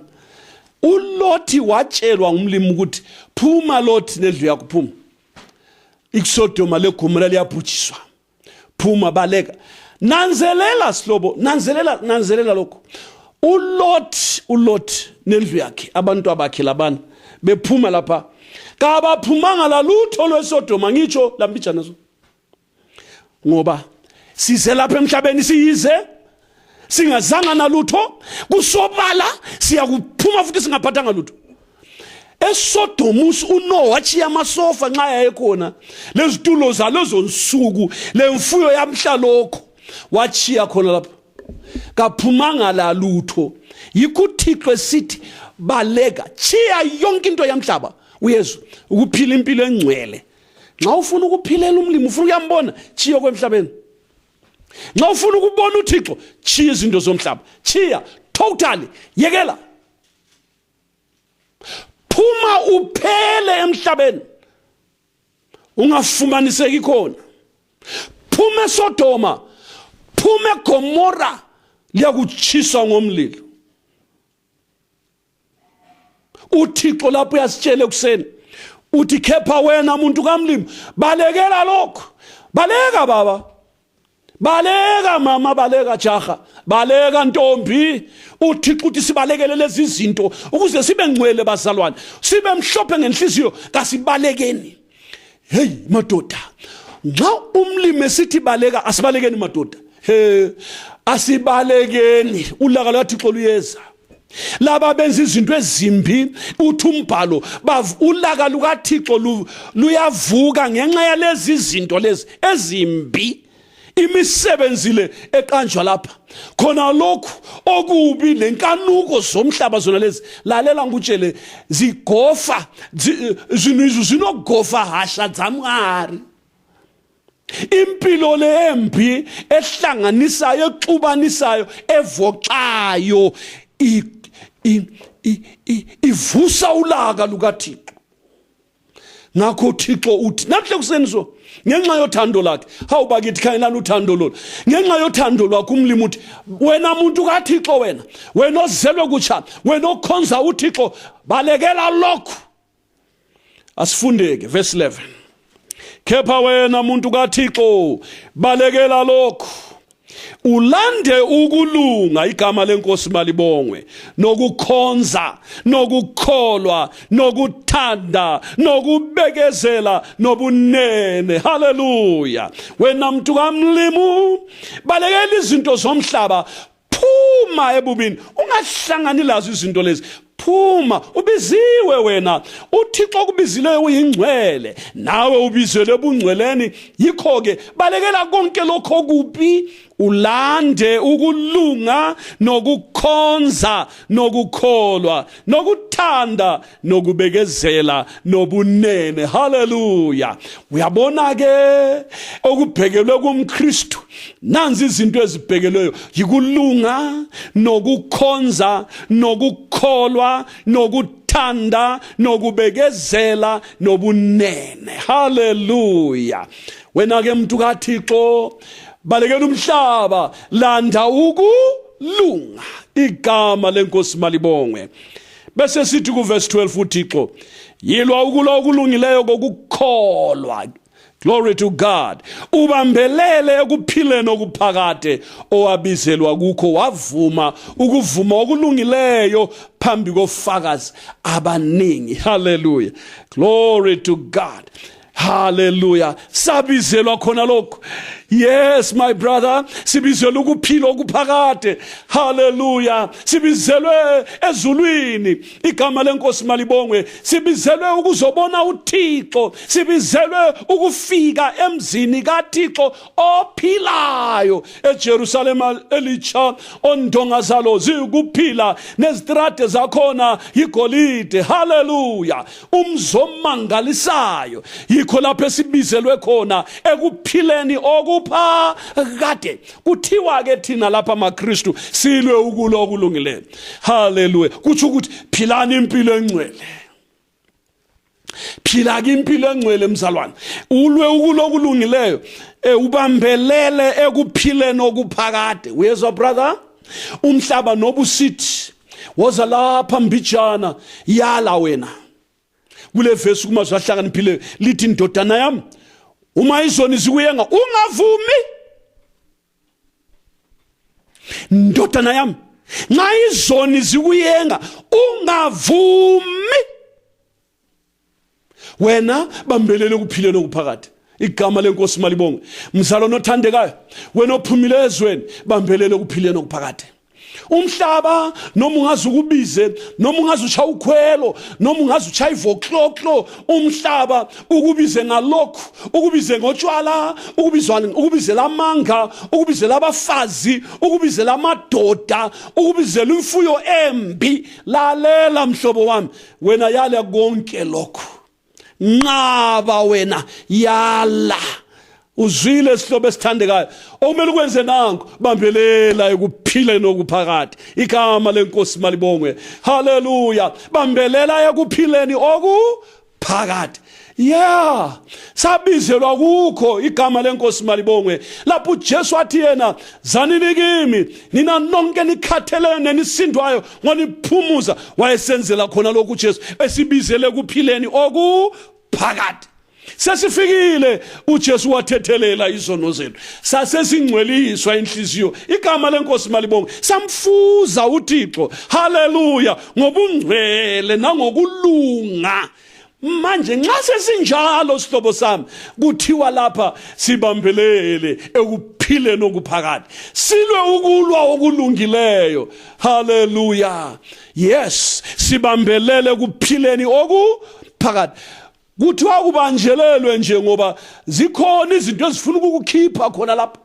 Speaker 1: uLoti watshelwa nguMlimu ukuthi phuma Loti nendlu yakho, phuma. ISodoma leGomora liyabhujiswa, phuma, baleka. Nanzelela sihlobo, nanzelela lokho. uLoti nendlu yakhe, abantu abakhe labana bephuma lapha, kabaphumanga lalutho lweSodoma, ngitsho lambijana so. Ngoba size lapha emhlabeni siyize singazanga nalutho, kusobala siyakuphuma futhi singaphathanga lutho. eSodoma uNoah wachiya amasofa nxa yayekhona, lezitulo zalezo nsuku, lemfuyo yamhla lokho wachiya khona lapha, kaphumanga lalutho. Yikho uThixo esithi baleka, chiya yonke into yamhlaba. Uyezwa, ukuphila impilo engcwele. Nxa ufuna ukuphilela uMlimu, ufuna ukuyambona, chiya kwemhlabeni. Nxa ufuna ukubona uThixo, chiya izinto zomhlaba. Chiya totally, yekela. Phuma uphele emhlabeni. Ungafumaniseki khona. Phuma eSodoma, phuma eGomora, liyakuchisa ngomlilo. uThixo lapho uyasitshela ekuseni uthi khepha wena muntu kaMlimi, balekela lokho. Baleka baba, baleka mama, baleka jaha, baleka ntombi. uThixo uthi sibalekele lezi zinto ukuze sibe ngcwele bazalwane, sibe mhlophe ngenhliziyo, kasibalekeni. Hey madoda, nxa umlimi esithi baleka, asibalekeni madoda. Asibalekeni, ulaka lukaThixo luyeza. Laba benza izinto ezimbi, uthi umbhalo ulaka lukaThixo luyavuka ngenxa yalezi zinto lezi ezimbi. Imisebenzi le eqanjwa lapha, khona lokhu okubi lenkanuko zomhlaba zona lezi, lalela ngutshele, zigofa zinogofa hasha zamngari. Impilo le embi ehlanganisayo, exubanisayo, evoxayo, ivusa ulaka lukaThixo. Ngakho uThixo uthi namhle kuseniso, ngenxa yothando lakhe, hawuba kithi khayelana uthando lolu, ngenxa yothando lwakhe umlimi uthi, wena muntu kaThixo, wena ozelwe kutsha, wena okhonza uThixo, balekela lokhu. Asifundeke verse 11. Khepha wena muntu kaThixo, balekela lokhu. Ulande ukulunga, igama lenkosi malibongwe, nokukhonza, nokukholwa, nokuthanda, nokubekezela, nobunene. Haleluya. Wena muntu kaMlimi, balekela izinto zomhlaba, phuma ebubini, ungahlangani lazo izinto lezi. Phuma, ubiziwe wena, uThixo kubizile uyingcwele, nawe ubizelwe ebungcweleni. Yikho ke balekela konke lokho okubi, ulande ukulunga, nokukhonza, nokukholwa, nokuthanda, nokubekezela, nobunene. Haleluya. Uyabona ke okubhekelwe kumKristu, nanzi izinto ezibhekelweyo, yikulunga, nokukhonza, nokukholwa, nokuthanda, nokubekezela, nobunene. Haleluya. Wena ke muntu kaThixo, balekela umhlaba, landa ukulunga, igama lenkosi malibongwe. Bese sithi ku verse 12 uThixo, yilwa ukulwa okulungileyo kokukholwa. Glory to God. Ubambelele ekuphileni okuphakade owabizelwa kukho, wavuma ukuvuma okulungileyo phambi kofakazi abaningi. Hallelujah. Glory to God. Hallelujah. Sabizelwa khona lokho. Yes my brother, sibizelwe ukuphila okuphakade. Hallelujah. Sibizelwe ezulwini, igama lenkosi malibongwe. Sibizelwe ukuzobona uThixo, sibizelwe ukufika emzini kaThixo ophilayo, eJerusalema elitsha ondonga zalo zikuphila, nezitrade zakhona yigolide. Hallelujah. Umzomangalisayo, yikho lapho esibizelwe khona ekuphileni okuphakade. Kuthiwa ke thina lapha maKristu silwe ukulwa okulungileyo. Hallelujah. Kuthi ukuthi philani impilo engcwele. Phila ke impilo engcwele mzalwane. Ulwe ukulwa okulungileyo, ubambelele ekuphileni okuphakade. Uyezwa brother? Umhlaba nobusithi woza lapha mbijana yala wena. Kule verse kuma zahlakaniphile lithi, ndodana yami, uma izoni zikuyenga ungavumi. Ndodana yami, nxa izoni zikuyenga ungavumi. Wena bambelele kuphileni okuphakade, igama lenkosi malibongwe. Mzalwane othandekayo, wena ophumile ezweni, bambelele kuphileni okuphakade. Umhlaba noma ungazukubize, noma ungazuchaya ukhwelo, noma ungazuchaya ivokloklo, umhlaba ukubize ngalokho, ukubize ngotshwala, ukubizela amanga, ukubizela abafazi, ukubizela amadoda, ukubizela imfuyo embi. Lalela mhlobo wami, wena yala konke lokho. Nqaba wena, yala uzwile sihlobo esithandekayo okumele ukwenze nanku bambelela ekuphileni okuphakathi igama lenkosi malibongwe haleluya bambelela ekuphileni okuphakathi sabizelwa kukho igama lenkosi malibongwe lapho uJesu athi yena zanini kimi nina nonke nikhatheleyo nenisindwayo ngoniphumuza wayesenzela khona lokhu uJesu esibizele ekuphileni okuphakathi sesifikile uJesu wathethelela izono zethu sasesingcweliswa inhliziyo igama lenkosi malibongwe samfuza uThixo haleluya ngobungcwele nangokulunga manje nxa sesinjalo sihlobo sami kuthiwa lapha sibambelele ekuphileni okuphakathi silwe ukulwa okulungileyo haleluya sibambelele ekuphileni okuphakathi kuthiwa kubanjelelwe nje ngoba zikhona izinto ezifuna ukukukhipha khona lapha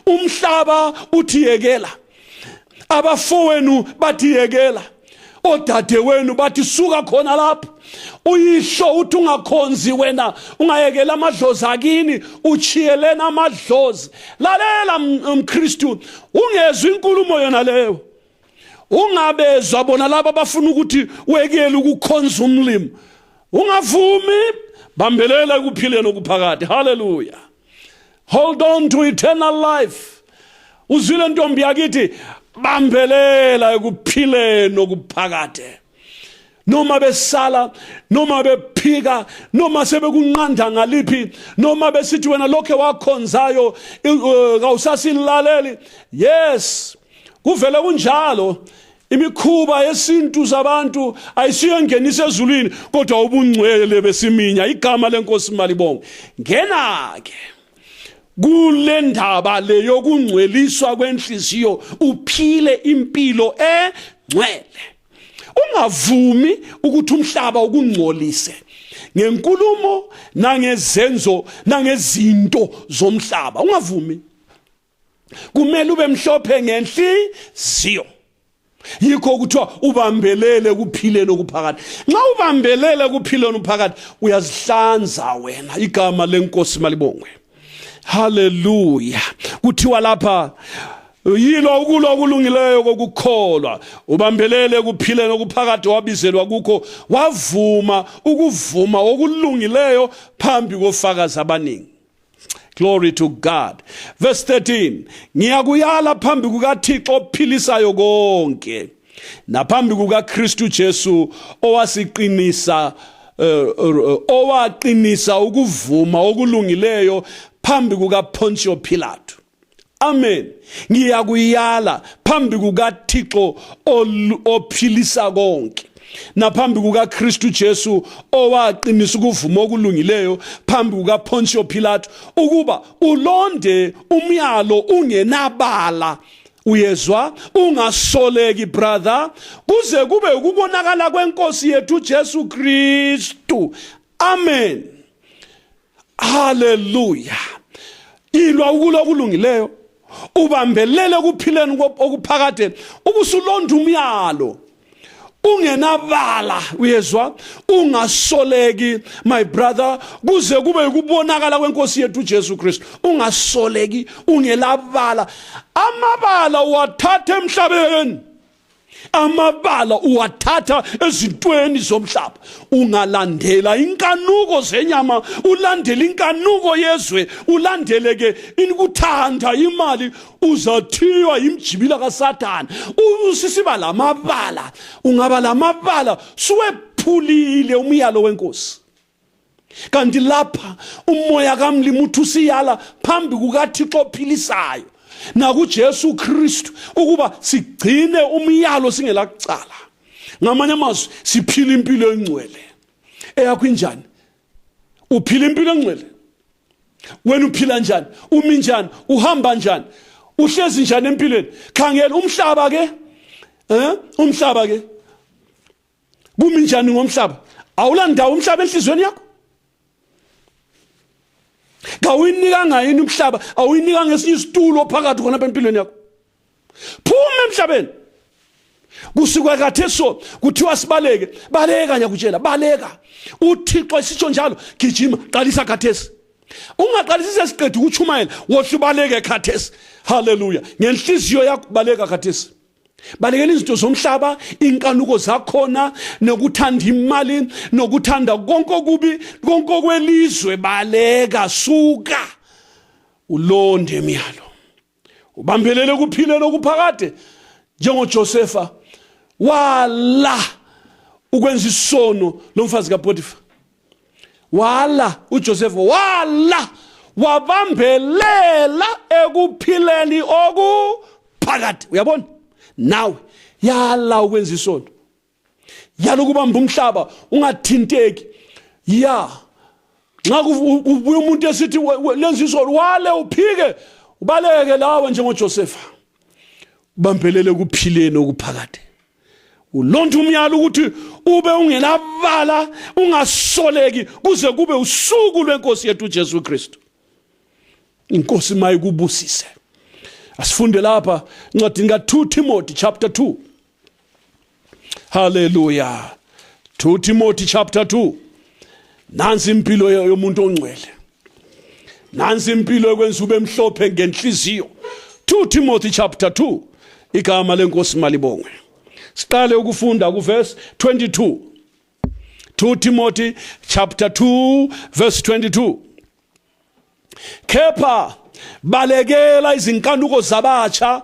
Speaker 1: umhlaba uthi yekela abafowenu bathi yekela odadewenu bathi suka khona lapha uyisho uthi ungakhonzi wena ungayekela amadlozi akini uchiyelena amadlozi lalela mKristu ungezwe inkulumo yona leyo ungabezwa bona laba bafuna ukuthi wekele ukukhonza umlimo ungavumi bambelela ekuphileni okuphakathi haleluya hold on to eternal life uzwile ntombi yakithi bambelela ekuphileni okuphakathi noma besala noma bephika noma sebekunqanda ngaliphi noma besithi wena lokho wakhonzayo awusasilaleli kuvele kunjalo imikhuba yesintu zabantu ayisiyo ngenisa ezulwini kodwa ubungcwele besiminya igama lenkosi malibonge ngena ke kule ndaba le yokungcweliswa kwenhliziyo uphile impilo engcwele ungavumi ukuthi umhlaba ukungcolise ngenkulumo nangezenzo nangezinto zomhlaba ungavumi kumele ube mhlophe ngenhliziyo yikho kuthiwa ubambelele kuphileni okuphakathi nxa ubambelele kuphileni okuphakathi uyazihlanza wena igama lenkosi malibongwe haleluya kuthiwa lapha yilo ukulwa okulungileyo kokukholwa ubambelele kuphileni okuphakathi wabizelwa kukho wavuma ukuvuma okulungileyo phambi kofakazi abaningi glory to God verse 13 ngiyakuyala phambi kukaThixo ophilisayo konke naphambi kukaKristu Jesu owaqinisa ukuvuma okulungileyo phambi kukaPontio Pilato amen ngiyakuyala phambi kukaThixo ophilisa konke naphambi kukaKristu Jesu owaqinisa ukuvuma okulungileyo phambi kukaPontio Pilato ukuba ulonde umyalo ungenabala uyezwa ungasoleki brother kuze kube ukubonakala kwenkosi yethu Jesu Kristu amen hallelujah ilwa ukulwa okulungileyo ubambelele kuphileni okuphakade ubusulonda umyalo ungenabala uyezwa ungasoleki my brother kuze kube ukubonakala kwenkosi yethu Jesu Kristu ungasoleki ungelabala amabala uwathatha emhlabeni amabala uwathatha ezintweni zomhlaba ungalandela inkanuko zenyama ulandele inkanuko yezwe ulandeleke ukuthanda imali uzathiwa imjibila kaSathane usisiba lamabala ungaba lamabala suwephulile umyalo wenkosi kanti lapha umoya kaMlimo uthi usiyala phambi kukaThixo ophilisayo nakuJesu Kristu ukuba sigcine umyalo singelakucala ngamanye amazwi siphila impilo engcwele eyakho injani uphila impilo engcwele wena uphila njani umi njani uhamba njani uhlezi njani empilweni khangela umhlaba ke umhlaba ke kumi njani ngomhlaba awulandawo umhlaba enhlizweni yakho kawuyinika ngayini umhlaba awuyinika ngesinye isitulo phakathi khona empilweni yakho phuma emhlabeni kusuka katheso kuthiwa sibaleke baleka nyakutshela baleka uThixo isitsho njalo gijima qalisa kathesi ungaqalisisa siqedwe ukuchumayela wohlubaleke khathesi. Hallelujah. Ngenhliziyo yakho baleka khathesi. Balekela izinto zomhlaba, inkanuko zakhona, nokuthanda imali, nokuthanda konke okubi, konke okwelizwe. Baleka, suka, ulonde emiyalo, ubambelele kuphileni okuphakade. NjengoJosefa wala ukwenza isono lomfazi kaPotifa, wala uJosefa wala wabambelela ekuphileni okuphakade. Uyabona? Nawe yala ukwenza isono, yala ukubamba umhlaba ungathinteki. Ya nxa ubuye umuntu esithi lenza isono, wale uphike ubaleke lawe njengoJosefa, ubambelele kuphileni okuphakade. Ulonda umyalo ukuthi ube ungenabala, ungasoleki kuze kube usuku lwenkosi yethu uJesu Kristu. Inkosi mayikubusise. Asifunde lapha ncwadini ka2 Timothy chapter 2. Hallelujah. 2 Timothy chapter 2. Nansi impilo yomuntu ongcwele, nansi impilo yokwenza ube mhlophe ngenhliziyo. 2 Timothy chapter 2. Igama lenkosi malibongwe. Siqale ukufunda kuverse 22. 2 Timothy chapter 2 verse 22. Kepha balekela izinkanuko zabatsha,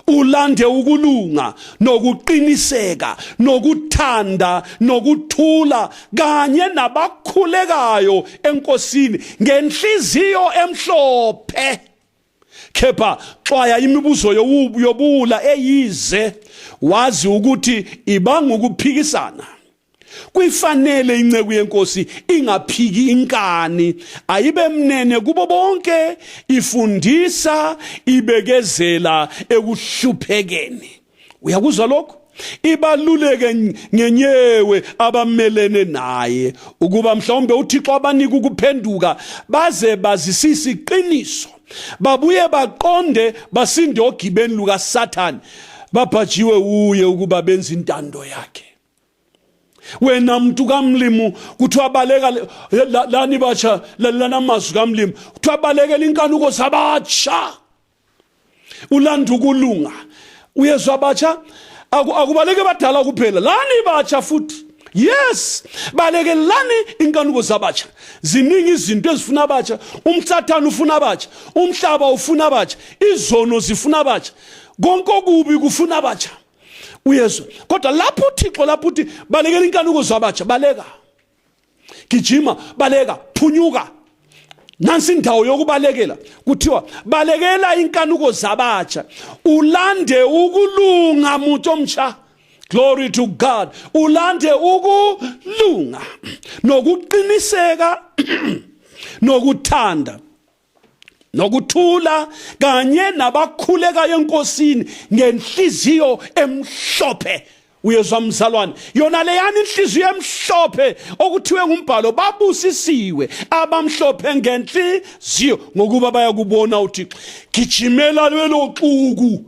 Speaker 1: ulande ukulunga, nokuqiniseka, nokuthanda, nokuthula, kanye nabakhulekayo enkosini ngenhliziyo emhlophe. Kepha xwaya imibuzo yobula eyize, wazi ukuthi ibanga ukuphikisana. Kuyifanele inceku yenkosi ingaphiki inkani, ayibe mnene kubo bonke, ifundisa, ibekezela ekuhluphekeni. Uyakuzwa lokho? Ibaluleke ngenyewe abamelene naye, ukuba mhlawumbe uThixo abanika ukuphenduka baze bazisisa iqiniso, babuye baqonde basinde ogibeni luka Satan, babhajiwe uye ukuba benze intando yakhe. Wena mntu kaMlimu kuthiwa baleka lani batsha, lana mazwi kaMlimu kuthiwa balekela inkanuko zabatsha, ulanda ukulunga. Uyezwa batsha, akubaleke badala kuphela, lani batsha futhi. Yes, balekelani inkanuko zabatsha. Ziningi izinto ezifuna abatsha. Umsathana ufuna abatsha, umhlaba ufuna abatsha, izono zifuna abatsha, konke okubi kufuna abatsha. Uyezwa? Kodwa lapho uThixo lapho uthi balekela inkanuko zabatsha, baleka, gijima, baleka, phunyuka. Nansi indawo yokubalekela, kuthiwa balekela inkanuko zabatsha, ulande ukulunga muntu omtsha. Glory to God. Ulande ukulunga, nokuqiniseka, nokuthanda, nokuthula, kanye nabakhuleka enkosini ngenhliziyo emhlophe. Uyezwa mzalwane? Yona leyani inhliziyo emhlophe okuthiwe ngumbhalo, babusisiwe abamhlophe ngenhliziyo ngokuba bayakubona uThixo. Gijimela lelo xuku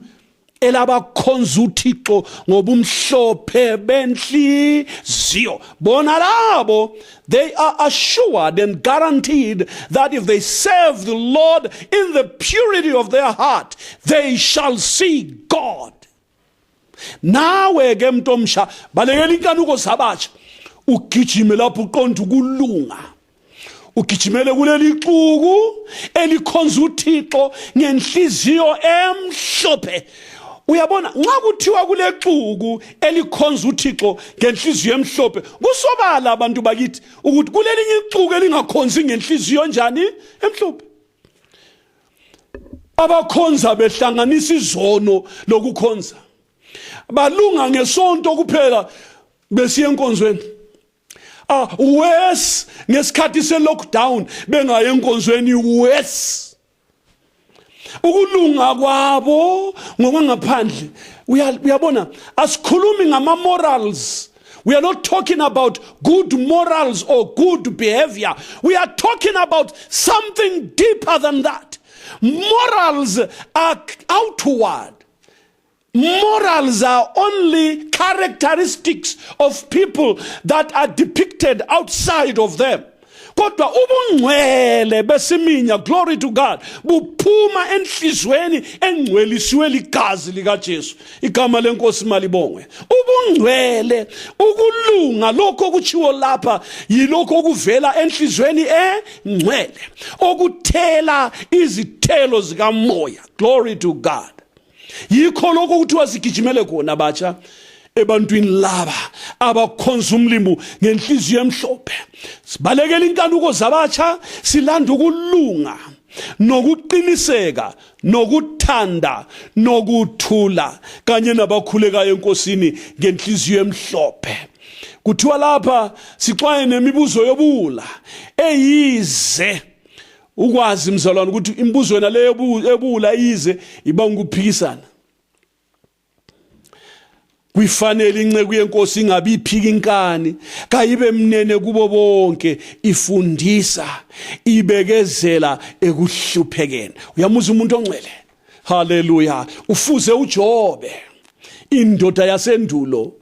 Speaker 1: elabakhonza uThixo ngobumhlophe benhliziyo. Bona labo, they are assured and guaranteed that if they serve the Lord in the purity of their heart, they shall see God. Nawe ke mntu omsha, balekela inkanuko zabatsha, ugijime lapho uqonda ukulunga, ugijimele kuleli xuku elikhonza uThixo ngenhliziyo emhlophe. Uyabona, nxa kuthiwa kule xuku elikhonza uThixo ngenhliziyo emhlophe, kusobala abantu bakithi ukuthi kulelinye ixuku elingakhonzi ngenhliziyo njani emhlophe. Abakhonza behlanganisa izono lokukhonza, balunga ngesonto kuphela besiya enkonzweni. Wes ngesikhathi se-lockdown bengaye enkonzweni wes. Ukulunga kwabo ngokwangaphandle, uyabona, asikhulumi ngama morals. We are not talking about good morals or good behavior. We are talking about something deeper than that. Morals are outward. Morals are only characteristics of people that are depicted outside of them. kodwa ubungcwele besiminya, glory to God, buphuma enhlizweni engcwelisiwe ligazi likaJesu. Igama lenkosi malibongwe. Ubungcwele, ukulunga, lokho okuchiwo lapha yilokho okuvela enhlizweni engcwele, okuthela izithelo zikamoya. Glory to God. Yikho lokho kuthiwa sigijimele khona batsha ebantwini laba abakhonza umlimo ngenhliziyo emhlophe. Sibalekela inkanuko zabatsha, silanda ukulunga nokuqiniseka nokuthanda nokuthula kanye nabakhulekayo enkosini ngenhliziyo emhlophe. Kuthiwa lapha sixwaye nemibuzo yobula eyize ukwazi mzalwane ukuthi imibuzo yona le ebula ize ibanga ukuphikisana. Kufanele inceku yenkosi ingabi iphika inkani, kayibe mnene kubo bonke, ifundisa, ibekezela ekuhluphekeni. Uyamuza umuntu ongcwele. Haleluya. Ufuze uJobe, indoda yasendulo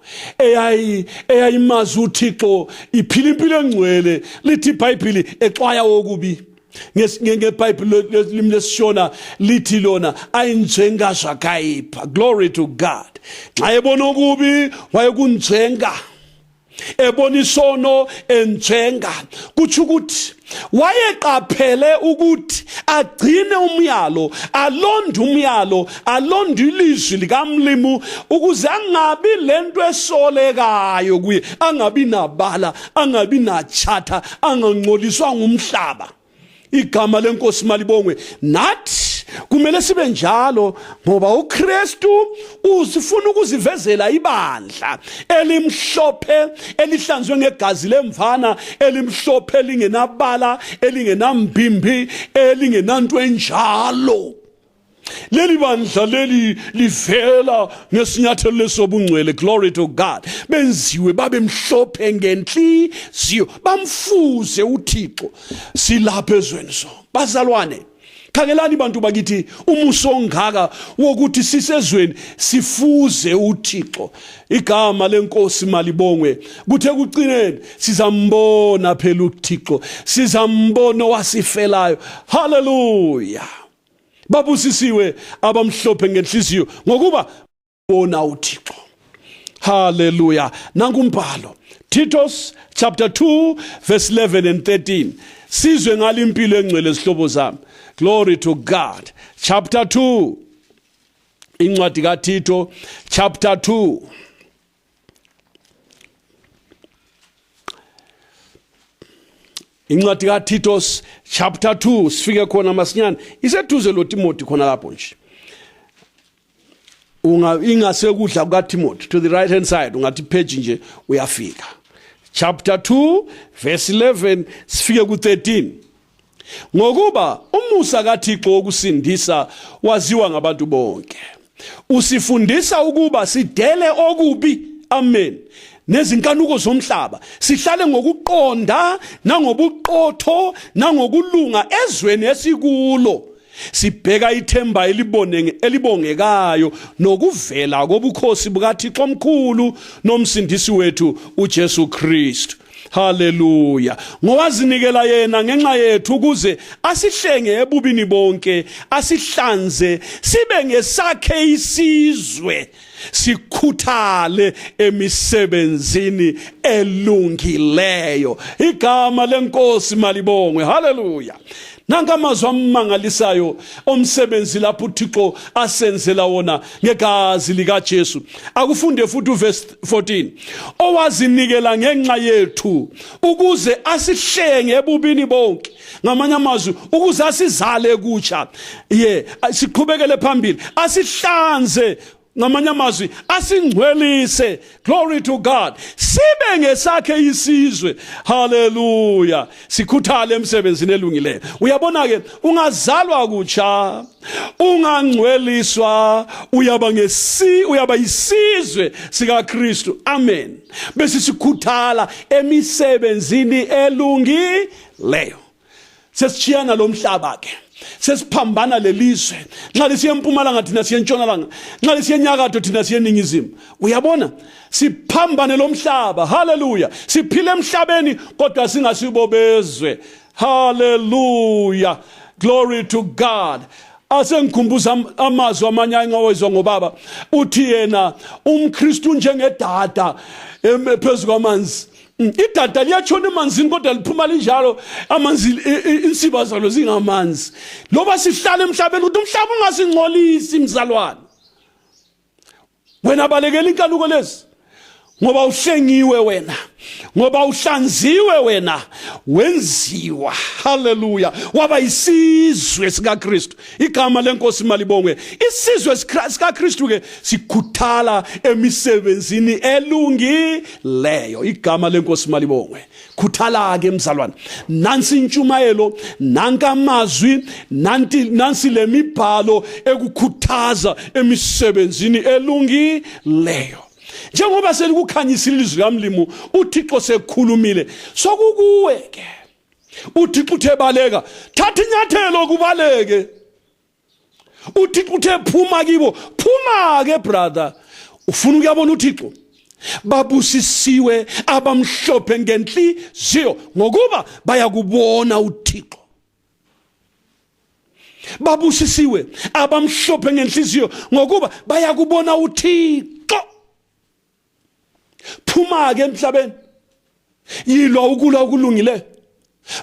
Speaker 1: eyayimazi uThixo, iphila impilo engcwele. Lithi iBhayibheli exwaya okubi. NgeBhayibheli lesishona lithi lona ayinjengazwa kayipha. Glory to God. Xa ebona okubi wayekunjenga, ebona isono enjenga, kutsho ukuthi wayeqaphele ukuthi agcine umyalo, alonde ilizwi likamlimu ukuze angabi lento esolekayo kuye, angabi nabala, angabi nachatha, angangcoliswa ngumhlaba. Igama lenkosi malibongwe. Nathi kumele sibe njalo ngoba uKristu usifuna ukuzivezela ibandla elimhlophe, elihlanzwe ngegazi lemvana, elimhlophe, elingenabala, elingenambimbi, elingenanto enjalo. Leli bandla leli livela ngesinyathelo lesobungcwele. Glory to God. Benziwe babe mhlophe ngenhliziyo, bamfuze uThixo. Silapha ezweni so bazalwane, khangelani bantu bakithi umuso ongaka wokuthi sisezweni sifuze uThixo. Igama lenkosi malibongwe. Kuthe kucineni sizambona phela uThixo, sizambona wasifelayo. Hallelujah. Babusisiwe abamhlophe ngenhliziyo ngokuba bona uThixo. Hallelujah. Nangu umbhalo Titus chapter 2 verse 11 and 13. Sizwe ngale impilo engcwele zihlobo zami. Glory to God. Chapter 2. Incwadi kaTito chapter 2. Incwadi kaTitos chapter 2 sifike khona masinyane, iseduze lo Timothy khona lapho nje. Ingasekudla kukaTimothy, to the right hand side ungathi page nje uyafika. Chapter 2 verse 11 sifike ku13. Ngokuba umusa kaThixo wokusindisa waziwa ngabantu bonke, usifundisa ukuba sidele okubi. Amen. Nezinkanuko zomhlaba, sihlale ngokuqonda nangobuqotho nangokulunga ezweni esikulo, sibheka ithemba elibongekayo nokuvela kobukhosi bukaThixo omkhulu nomsindisi wethu uJesu Kristu. Hallelujah. Ngowazinikela yena ngenxa yethu ukuze asihlenge ebubini bonke, asihlanze, sibe ngesakhe isizwe, sikhuthale emisebenzini elungileyo. Igama lenkosi malibongwe. Hallelujah. Nangamazwi amangalisayo omsebenzi lapho uThixo asenzela wona ngegazi likaJesu. Akufunde futhi uverse 14. Owazinikela ngenxa yethu ukuze asihlenge ebubini bonke. Ngamanye amazwi ukuze asizale kutsha. Siqhubekele phambili. Asihlanze, ngamanye amazwi asingcwelise. Glory to God. Sibe ngesakhe isizwe. Hallelujah. Sikhuthale emsebenzini elungileyo. Uyabona ke, ungazalwa kutsha, ungangcweliswa, uyaba isizwe sika Kristu. Amen. Bese sikhuthala emisebenzini elungileyo. Sesitshiyana lo mhlaba ke. sesiphambana lelizwe, nxa lisiye empumalanga thina siye entshonalanga, nxa lisiye enyakatho thina siye eningizimu. Uyabona, siphambane lomhlaba. Hallelujah. Siphile emhlabeni kodwa singasibobezwe. Hallelujah. Glory to God. Asengikhumbuza amazwi amanye engawezwa ngobaba, uthi yena umKristu njengedada phezulu kwamanzi. Idada liyatshona emanzini kodwa liphuma linjalo, amanzi insiba zalo zingamanzi. Loba sihlala emhlabeni ukuthi umhlaba ungasingcolisi mzalwane. Wena balekela inkanuko lezi, ngoba uhlengiwe wena, ngoba uhlanziwe wena, wenziwa. Hallelujah. Waba isizwe sikaKristu. Igama lenkosi malibongwe. Isizwe sikaKristu ke sikhuthala emisebenzini elungileyo. Igama lenkosi malibongwe. Khuthala ke mzalwane. Nansi intshumayelo, nanka amazwi, nansi lemibhalo ekukhuthaza emisebenzini elungileyo. Njengoba selikukhanyisile ilizwi kamlimu, uThixo sekhulumile, sokukuwe ke. uThixo uthe baleka, thatha inyathelo kubaleke. uThixo uthe phuma kibo, phuma ke brother. Ufuna ukuyabona uThixo? Babusisiwe abamhlophe ngenhliziyo ngokuba bayakubona uThixo. Babusisiwe abamhlophe ngenhliziyo ngokuba bayakubona uThixo. Phuma ke emhlabeni, yilwa ukulwa okulungile,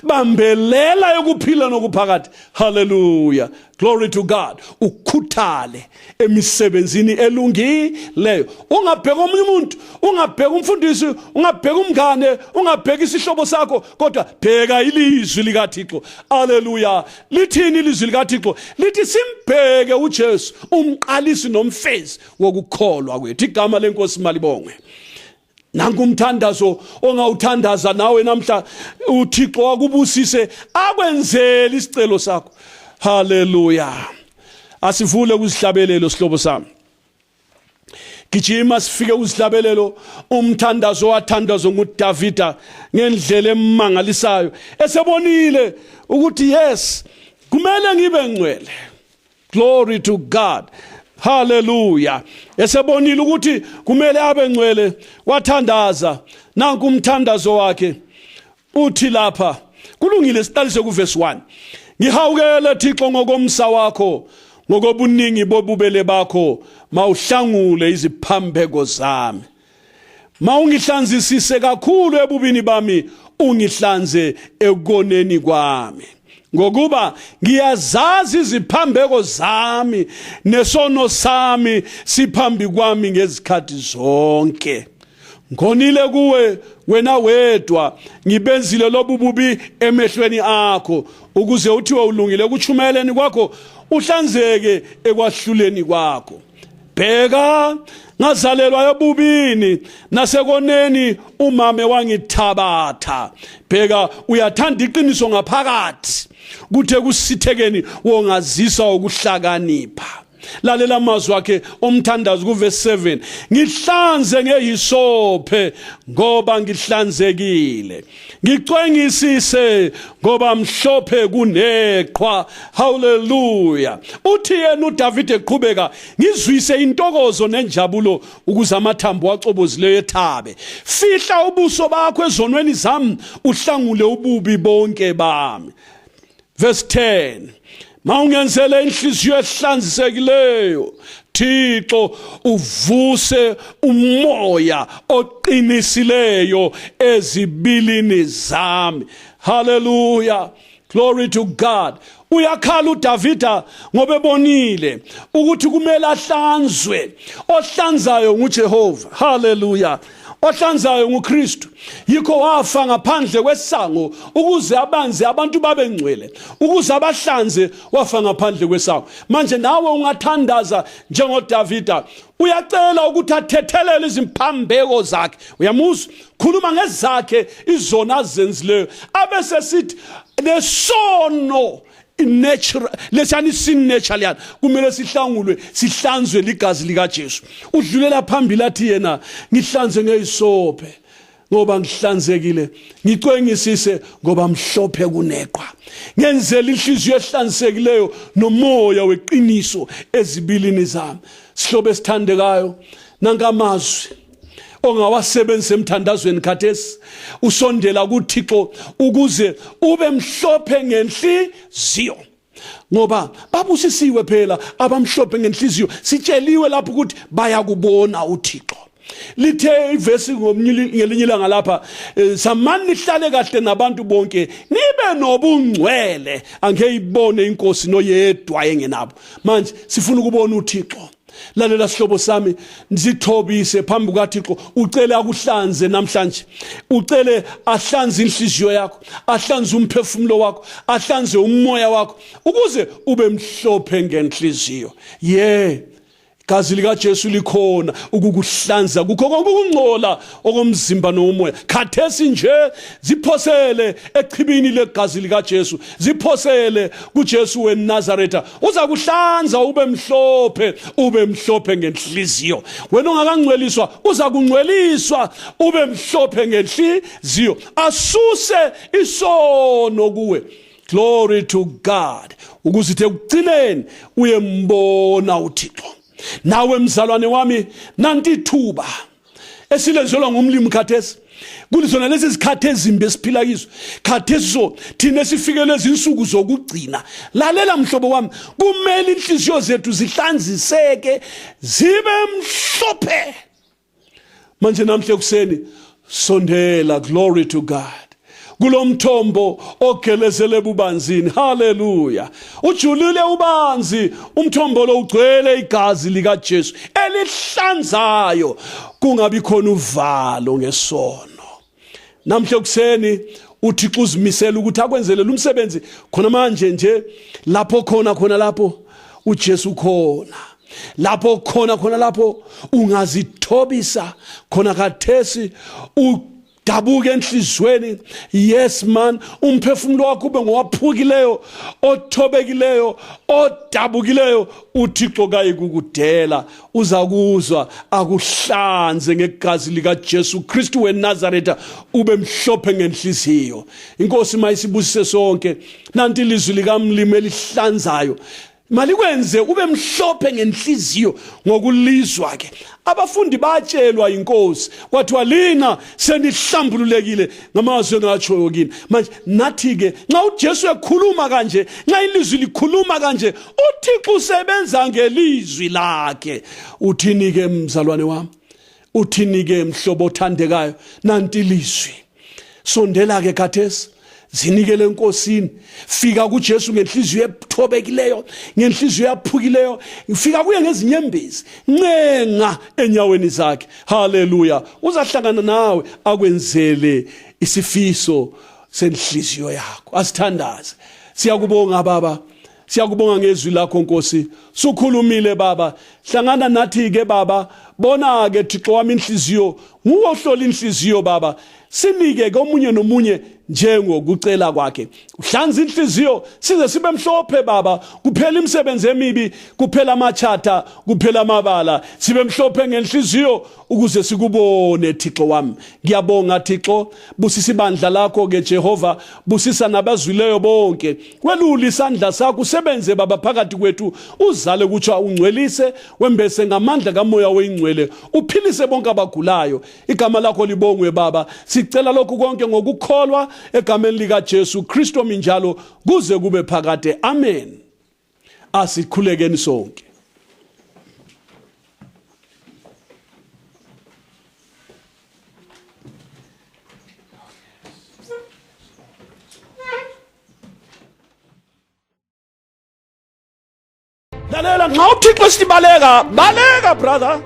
Speaker 1: bambelela ukuphila nokuphakathi. Hallelujah. Glory to God. Ukhuthale emisebenzini elungileyo. Ungabheka omunye umuntu, ungabheka umfundisi, ungabheka umngane, ungabheka isihlobo sakho, kodwa bheka ilizwi likaThixo. Hallelujah. Lithini ilizwi likaThixo? Lithi simbheke uJesu, umqalisi nomfezi wokukholwa kwethu. Igama lenkosi malibongwe. Nanku umthandazo ongawuthandaza nawe namhla, uThixo akubusise akwenzele isicelo sakho. Hallelujah. Asivule kuzihlabelelo sihlobo sami. Gijima sifike kuzihlabelelo, umthandazo wathandazwa nguDavida ngendlela emangalisayo, esebonile ukuthi yes, kumele ngibe ngcwele. Glory to God. Hallelujah. Esebonile ukuthi kumele abe ngcwele, wathandaza. Nanku umthandazo wakhe uthi lapha, kulungile siqalise kuverse 1. Ngihawukele Thixo ngokomsa wakho, ngokobuningi bobubele bakho, mawuhlangule iziphambeko zami. Mawungihlanzisise kakhulu ebubini bami, ungihlanze ekoneni kwami. Ngokuba ngiyazazi iziphambeko zami, nesono sami siphambi kwami ngezikhathi zonke. Ngonile kuwe wena wedwa, ngibenzile lobububi emehlweni akho, ukuze uthiwe ulungile ekuchumayeleni kwakho, uhlanzeke ekwahluleni kwakho. Bheka, ngazalelwa ebubini, nasekoneni umame wangithabatha. Bheka, uyathanda iqiniso ngaphakathi, kuthe kusithekeni wongazisa ukuhlakanipha. Lalela amazwi akhe omthandazo kuverse 7. Ngihlanze ngehisophe ngoba ngihlanzekile, ngicwengisise ngoba mhlophe kuneqhwa. Hallelujah. Uthi yena uDavide eqhubeka, ngizwise intokozo nenjabulo ukuze amathambo acobozileyo ethabe. Fihla ubuso bakho ezonweni zami, uhlangule ububi bonke bami. Verse 10. Mawungenzele inhliziyo ehlanzisekileyo, Thixo, uvuse umoya oqinisileyo ezibilini zami. Hallelujah. Glory to God. Uyakhala uDavida ngoba ebonile ukuthi kumele ahlanzwe. Ohlanzayo nguJehova. Hallelujah. Ohlanzayo nguKristu. Yikho wafa ngaphandle kwesango ukuze abanze abantu babe ngcwele, ukuze abahlanze wafa ngaphandle kwesango. Manje nawe ungathandaza njengoDavida, uyacela ukuthi athethelele iziphambeko zakhe. Uyamuzwa khuluma ngezakhe izona azenzileyo, abese sithi lesono natural, lesani sin natural yana kumele sihlangulwe, sihlanzwe ligazi likaJesu. Udlulela phambili athi yena ngihlanze ngehisophe ngoba ngihlanzekile, ngicwengisise ngoba mhlophe kuneqwa. Ngenzela inhliziyo ehlanzekileyo nomoya weqiniso ezibilini zami. Sihlobo esithandekayo, nangamazwi ongawasebenzisa emthandazweni khathesi, usondela kuThixo ukuze ube mhlophe ngenhliziyo. Ngoba babusisiwe phela abamhlophe ngenhliziyo, sitsheliwe lapho ukuthi bayakubona uThixo. Lithe ivesi ngelinye ilanga lapha, samani nihlale kahle nabantu bonke nibe nobungcwele, angeyibone inkosi noyedwa engenabo. Manje sifuna ukubona uThixo. Lalela sihlobo sami, nizithobise phambi kukaThixo, ucele akuhlanze namhlanje, ucele ahlanze inhliziyo yakho, ahlanze umphefumulo wakho, ahlanze umoya wakho ukuze ube mhlophe ngenhliziyo. Igazi likaJesu likhona ukukuhlanza kukho konke ukungcola okomzimba nomoya. Khathesi nje ziphosele echibini legazi likaJesu, ziphosele kuJesu weNazaretha, uza kuhlanza ube mhlophe ngenhliziyo. Wena ongakangcweliswa uza kungcweliswa ube mhlophe ngenhliziyo, asuse isono kuwe. Glory to God, ukuze ekugcineni uyembona uThixo. Nawe mzalwane wami, nanti ithuba esilenzelwa ngumlimi khathesi, kulizona lezi zikhathi ezimbi esiphila kizo khathesi. Thina sifikele izinsuku zokugcina. Lalela mhlobo wami, kumele inhliziyo zethu zihlanziseke zibe mhlophe. Manje namhle kuseni sondela, glory to God, kulomthombo ogelezele bubanzini. Haleluya. Ujulile ubanzi umthombo lo, ugcwele igazi likaJesu elihlanzayo, kungabi khona uvalo ngesono. Namhle kuseni uThixo uzimisela ukuthi akwenzele umsebenzi khona manje nje, lapho khona lapho uJesu khona, lapho khona lapho ungazithobisa khona khathesi, dabuke enhlizweni. Yes man, umphefumulo wakho ube ngowaphukileyo, othobekileyo, odabukileyo. uThixo kayikukudela, uza kuzwa akuhlanze ngegazi likaJesu Kristu weNazaretha, ube mhlophe ngenhliziyo. Inkosi mayisibusise sonke. Nanti ilizwi likamlimi elihlanzayo malikwenze ube mhlophe ngenhliziyo ngokulizwa ke. Abafundi batshelwa inkosi kwathiwa lina senihlambululekile ngamazwi engatshoyo kini. Manje nathi ke nxa uJesu ekhuluma kanje, nxa ilizwi likhuluma kanje, uThixo usebenza ngelizwi lakhe. Uthini ke mzalwane wami, uthini ke mhlobo othandekayo, nanti ilizwi. Sondela ke khathesi, zinikele enkosini, fika kuJesu ngenhliziyo ethobekileyo, ngenhliziyo yaphukileyo, fika kuye ngezinyembezi, ncenga enyaweni zakhe. Haleluya. Uzahlangana nawe akwenzele isifiso senhliziyo yakho. Asithandaze. Siyakubonga Baba, siyakubonga ngezwi lakho Nkosi, sukhulumile Baba. Hlangana nathi ke Baba, bona ke Thixo wami inhliziyo, nguwe ohlola inhliziyo Baba. Sinike komunye nomunye njengokucela kwakhe. Uhlanza inhliziyo size sibe mhlophe Baba, kuphela imisebenzi emibi, kuphela amachatha, kuphela amabala, sibe mhlophe ngenhliziyo ukuze sikubone Thixo wami. Ngiyabonga Thixo, busisa ibandla lakho ke Jehova, busisa nabazwileyo bonke. Welula isandla sakho usebenze Baba phakathi kwethu, uzale kutsha ungcwelise, wembese ngamandla kamoya oyingcwele, uphilise bonke abagulayo. Igama lakho libongwe Baba. Sicela lokhu konke ngokukholwa egameni likaJesu Kristu minjalo kuze kube phakade. Amen. Asikhulekeni sonke. Lalela, nxa uThixo sibaleka, baleka brother.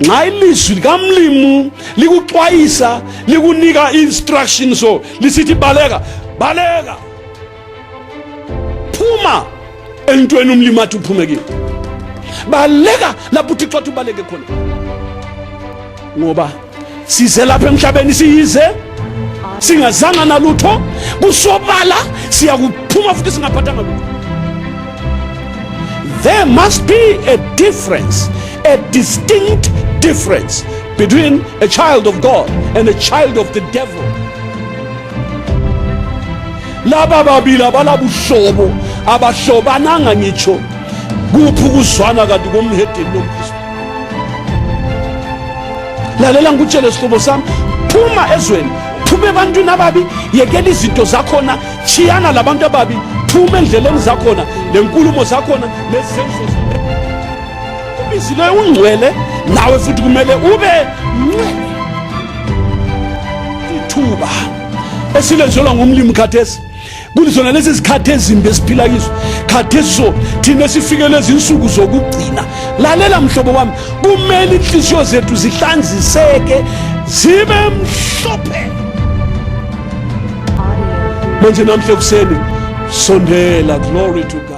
Speaker 1: Nxa ilizwi likamlimu likuxwayisa, likunika instructions, so lisithi baleka, baleka. Phuma entweni umlimi athi uphume kini. Baleka lapho uThixo athi ubaleke khona. Ngoba size lapha emhlabeni siyize singazanga nalutho, kusobala siyakuphuma futhi singaphathanga lutho. There must be a difference, a distinct difference between a child of God and a child of the devil. Laba babili abalabuhlobo abahlobananga ngitsho kuphi ukuzwana kanti komhedeni loMkristu. Lalela ngikutshele sihlobo sami, phuma ezweni, phuma ebantwini ababi, yekela izinto zakhona, chiyana labantu ababi, phuma endleleni zakhona, lenkulumo zakhona nezenzo zakhona. Ubizile ungcwele, nawe futhi kumele ube ngcwele. Ithuba esilenzelwa ngumlimi khathesi, kulizona lezi zikhathi ezimbi esiphila kizo khatheso, thina sifikele izinsuku zokugcina. Lalela mhlobo wami, kumele inhliziyo zethu zihlanziseke zibe mhlophe. Manje namhle kuseni sondela, glory to God.